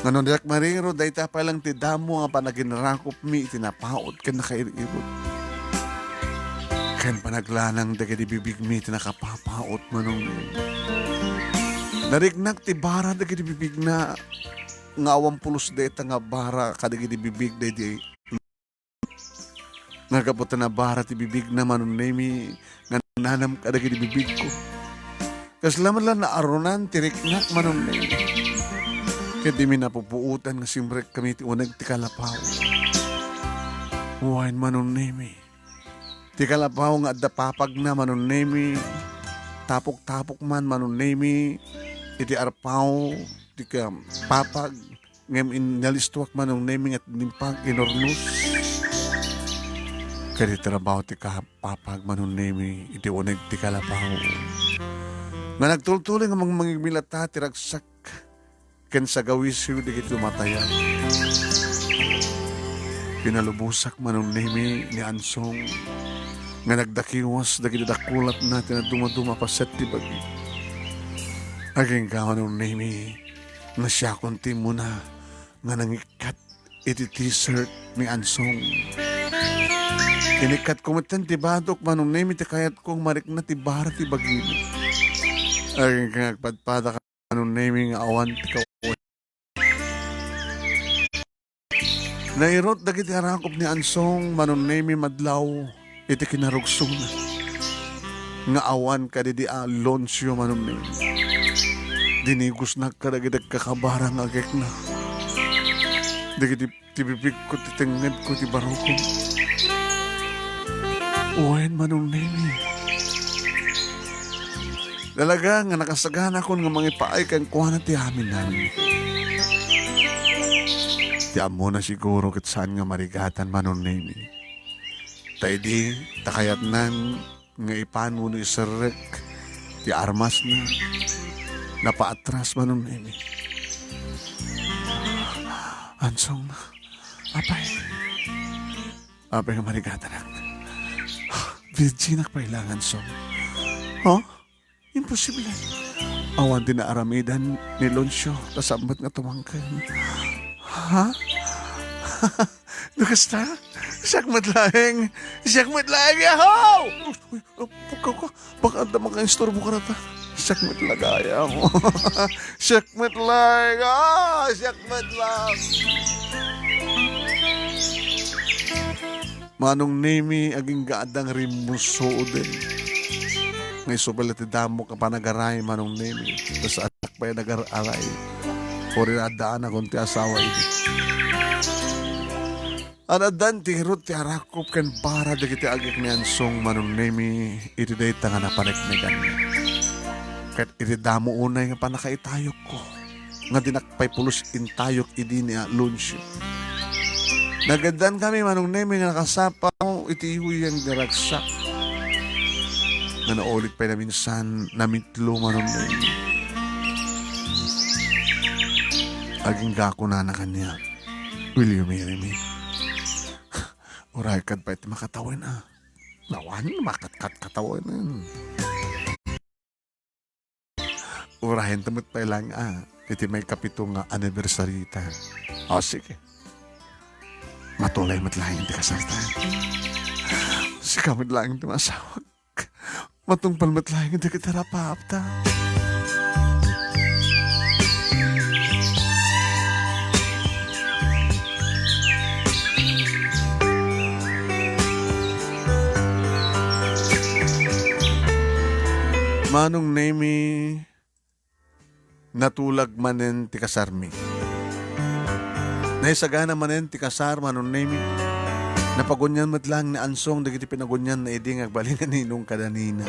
Ngano diak marirod, dayta pay lang ti damo nga panaginarakopmi iti napaut ken nakair-irot. Ken panaglanang dagiti bibigmi iti nakapapaut, Manong Nemi. Nariknak ti bara dagiti bibigna nga awan pulos dayta nga bara kadagiti bibig daydi nga gapu ta nabara ti bibigna, Manong Nemi, nga nanam kadagiti bibigko. Kasla met la naarunan ti riknak, Manong Nemi. Ket dimi napupuotan nga simrek kami ti uneg ti kalapaw. Wen, Manong Nemi. Ti kalapaw nga adda papagna, Manong Nemi. Tapok-tapok man, Manong Nemi. Iti arpaw, ti ka-, papag. Ngem in-, nalistuak, Manong Nemi, nga timpang inurnos. Kadi trabaho ti kapapag, Manong Nemi, iti uneg ti kalapaw. Nga nagtultuloy nga mangmangigmilata ti ragsak ken sagawisiw dagiti tumatayab. Pinalubosak, Manong Nemi, ni Ansong nga nagdakiwas dagiti dakulatna ti nadumaduma a paset ti bagi. Agingga, Manong Nemi, nga siakon ti immuna nga nangikkat iti t-shirt ni Ansong. Inikkatko metten ti badok, Manong Nemi, ti kayatko nga marikna ti bara ti bagina. Agingga nga agpadpadaka, Manong Nemi, nga awan ti kaw-, nairut dagiti arakop ni Ansong, Manong Nemi, madlaw iti kinarugsona nga awan kadidi a Leoncio, Manong Nemi. Dinigosnak kadagiti agkakabara nga agekna. Dagiti ti bibigko, ti tengngedko, ti barukon. Wen, Manong Nemi. Talaga nga nakasaganakon nga mangipaay kenkuana ti amin namin. Ti ammona siguro ket saan nga marigatan, Manong Nemi. Ta idi ta kayatnan nga ipan wenno iserrek ti armasna, napaatras, Manong Nemi. Ansong, apay. Apay nga marigatanak. Virginak pay lang, Ansong. Huh? Imposible. Awan ti naaramidan ni Leoncio ta saan met nga tumangken. Ha? No kasta? Siak met laeng. Siak met laeng. Yahoo! Uy, uy, ah, pukaw ka. Baka adda makaisturbo karata. Siak met la gayam. Siak met laeng. Ah, siak met lang. Manong Nemi, agingga adda nga rimmusoden. Nga isu pay la ti damok a panagaray, Manong Nemi. Ta saannak pay nagar-aray. Uray addaanakon ti asawa idi. An-addan ti irut ti arakop ken bara dagiti agek ni Ansong, Manong Nemi, iti dayta nga napaneknekan. Ket iti damo unay nga pannakaitayokko, nga dinak pay pulos intayok idi ni Aloncio. Nagadankami, Manong Nemi, nga nakasapaw iti huyang nga ragsak. Nga naulit pay naminsan, namitlo, Manong Nemi. Agingga kunana kaniak, "Will you marry me?" Uray kad pay ti makatawen, a. Awan, makatkat-, katawen. Urayen ta met pay lang, a. iti maikapito nga anniversary ta. O, sige. Matulay met laeng ti kasarta. Sika met laeng ti masawak. Matungpal met laeng dagiti rapaapta. Manong Nemi, natulag manen ti kasarmi. Naisagana manen ti kasar, Manong Nemi. Napagunian met laeng ni Ansong dagiti pinagunianna idi nga agbalin nga ninong kada ninang.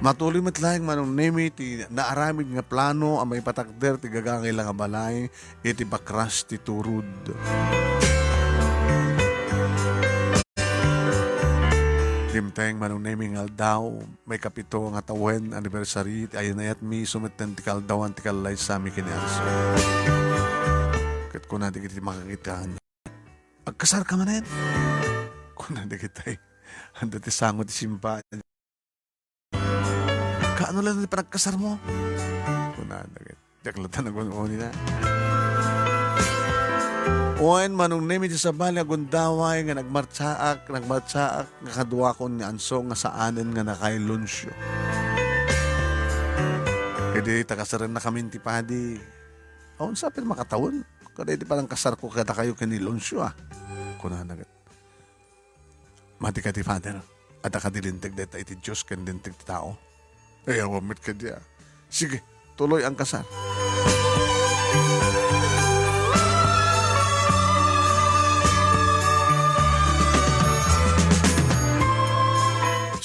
Matuloy met laeng, Manong Nemi, ti naaramid nga plano a maipatakder ti gagangay la nga balay iti bakras ti turod. Dimteng, Manong Nemi, nga aldaw, maikapito nga tawen anniversary ti ayat-ayatmi, isu metten ti kaaldawan ti kallaysami ken ni Ansong. Ket kuna dagiti makakitaen, "Agkasarka manen?" Kuna dagitay, "Adda ti sango ti simba." "Kaano la ti panagkasarmo?" Kuna dagiti, diak latta nagun-unina. Wen, Manong Nemi, ti sabali a gundaway nga nagmartsaak, nagmartsaak nga kaduakon ni Ansong nga saanen nga nakailonsyo. Idi ta kasarennakamin ti padi, "Awan sa pin makatawen? Kada iti panangkasarko kadakayo ken ni Lonsyo, a," kunana ket. "Madi kadi, Father, adda kadi linteg dayta iti Dios ken linteg ti tao?" "Ay, awan met kadi, a." "Sige, tuloy ang kasar."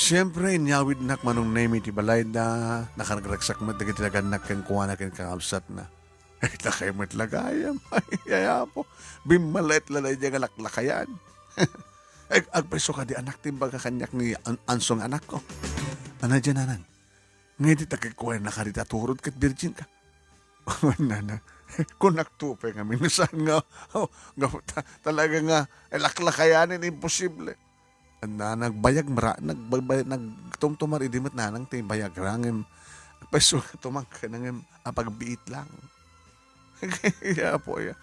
Siempre, inyawidnak, Manong Nemi, ti balayda, nakaragsak met dagiti nagannak kenkuana ken kakabsatna. Ay, lakay met la gayam. Ay, ay, Apo. Bimmalet la daydiay nga laklakayan. Ag-, agpayso kadi, anak, ti imbaga kaniak ni An-, Ansong, anakko. Ania diay, nanang? Nga idi ta kenkuana kadi ta turod ket birgin ka. Nana, kunak to pay ngamin, no saan nga, oh, nga ta-, talaga nga, eh, laklakayanen, imposible. Ania, nagbayag mara-, nagbabay-, nagtumtumar idi met nanang ti bayagra ngem payso nga tumangken ngem apagbiit lang. Ya, Apo, ya.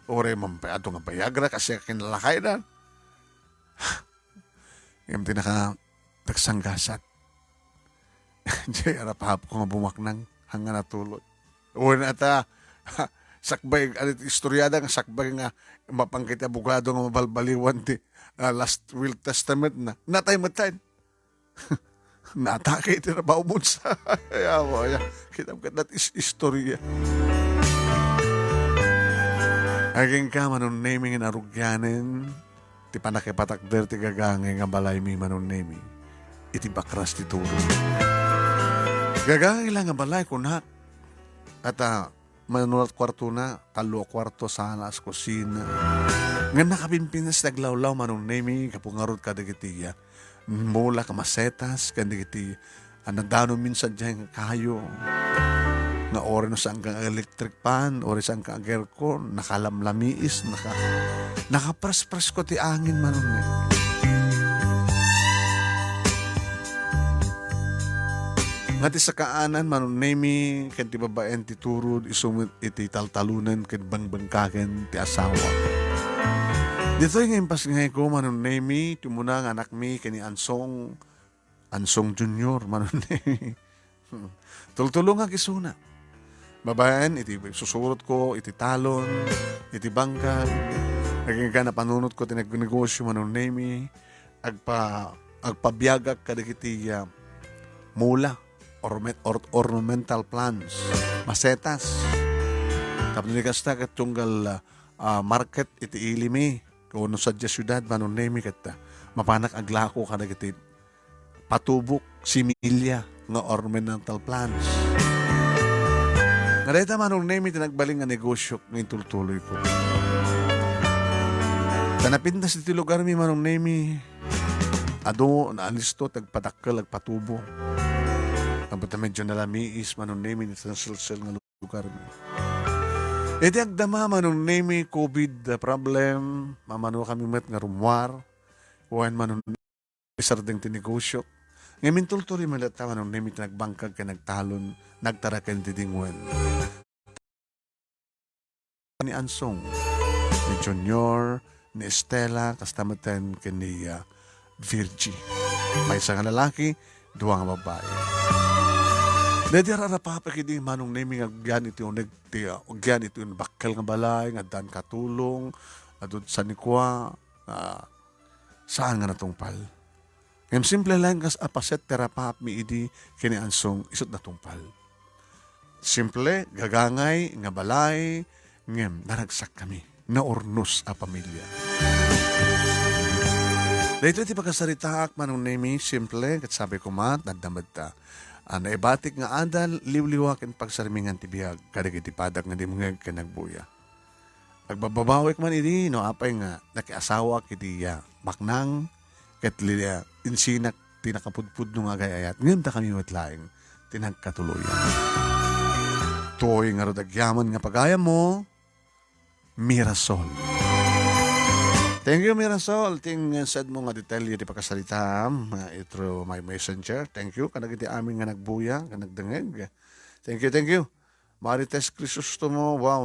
Uray man pay adu nga bayagra, kasi kinalakaydan. Ngem ti naka-, nagsanggasat. Diay arapahapko nga bumaknang, hangga natuloy. Wen ata, sakbay, ano, istoriada nga sakbay nga mapanggep ti abogado nga mabalbaliwan ti, ah, last will testament na. Natay met tayo. Natake iti trabaho mo sa. Ay, awa, ya. Kita mo ket is-, istorya. Agingga, Manong Nemi, nga narugianen ti pannakipatakder ti gagangay nga balaymi, Manong Nemi, iti bakras ti turod. Gagangay la nga balay, kunak. At, ah, mano a kuartona, tallo a kuarto, sala, kusina. Ngem nakapinpinas ti aglawlaw, Manong Nemi, gapu ngarud kadagiti, ah, mulak a masetas, kadagiti, ah, nadanon minsan diay nga kayo. Nga uray no saan ka nga electric fan, uray saan ka nga aircon, nakalamlamiis, naka-, nakaprespresko ti angin, Manong Nemi. Nga ti sakaanan, Manong Nemi, ken ti babaen ti turod, isu met iti taltalonen ken bengbengkaken ti asawa. Ditoy nga impasngayko, Manong Nemi, ti umuna nga anakmi ken ni Ansong, Ansong Junior, Manong Nemi. Tultulongak isuna. Babaen iti susurotko, iti talon, iti bangkag. Agingga napanunotko ti nagnegosyo, Manong Nemi. Agpa-, agpabiagak kadagiti, ah, mula, orme-, or-, ornamental plants, masetas. Tapno di kasta, ket tunggal, ah, market iti ilimi, o no sadiay siudad, Manong Nemi, ket, ah, mapanak aglako kadagiti patubok, similya nga ornamental plants. Nga dayta, Manong Nemi, ti nagbalin nga negosyo nga intultuloyko. Ta napintas iti lugarmi, Manong Nemi, adu, naalisto, ti agpadakkel, agpatubo. Tapno ta medyo nalamiis, Manong Nemi, iti nasilsil nga lugarmi. Iti agdama, Manong Nemi, covid problem, mamano kami met nga rummuar, wen, Manong Nemi, isardeng ti negosyo. Ngem intultuloy met latta, Manong Nemi, ti nagbangkag ken nagtalon, nagtaraken ti dingwen. Ni Ansong, ni Junior, ni Estela, kasta met ken ni, ah, Virgie. Maysa nga lalaki, dua nga babbai. Daydi ararapapek idi, Manong Nemi, nga agyan iti uneg ti, ah, agyan iti uneg bakkel nga balay, nga addaan katulong, adu ti sanikua, ah, saan nga natungpal. Ngem simple laeng kas a paset ti arapapmi idi ken ni Ansong, isut' natungpal. Simple, gagangay nga balay, ngem naragsakkami. Naurnos a pamilia. Daytoy ti pakasaritaak, Manong Nemi, simple, ket sabi koma, adda met ta. Ah, naibatik nga adal, liwliwa ken pagsarmingan ti biag kadagiti padak nga dimngeg ken nagbuya. Agbababawek man idi no apay nga nakiasawaak iti, ah, baknang ket li-, ah, insinak ti nakapudpudno nga agay-ayat, ngem dakami met laeng ti nagkatuloyan. Tuy ngarud agyaman nga pagayammo, Mirasol. Thank you, Mirasol. Ti insedmo nga detalye ti pakasaritaam, ah, through my messenger. Thank you kadagiti amin nga nagbuya, nga nagdengeg. Thank you, thank you. Marites Crisostomo, wow,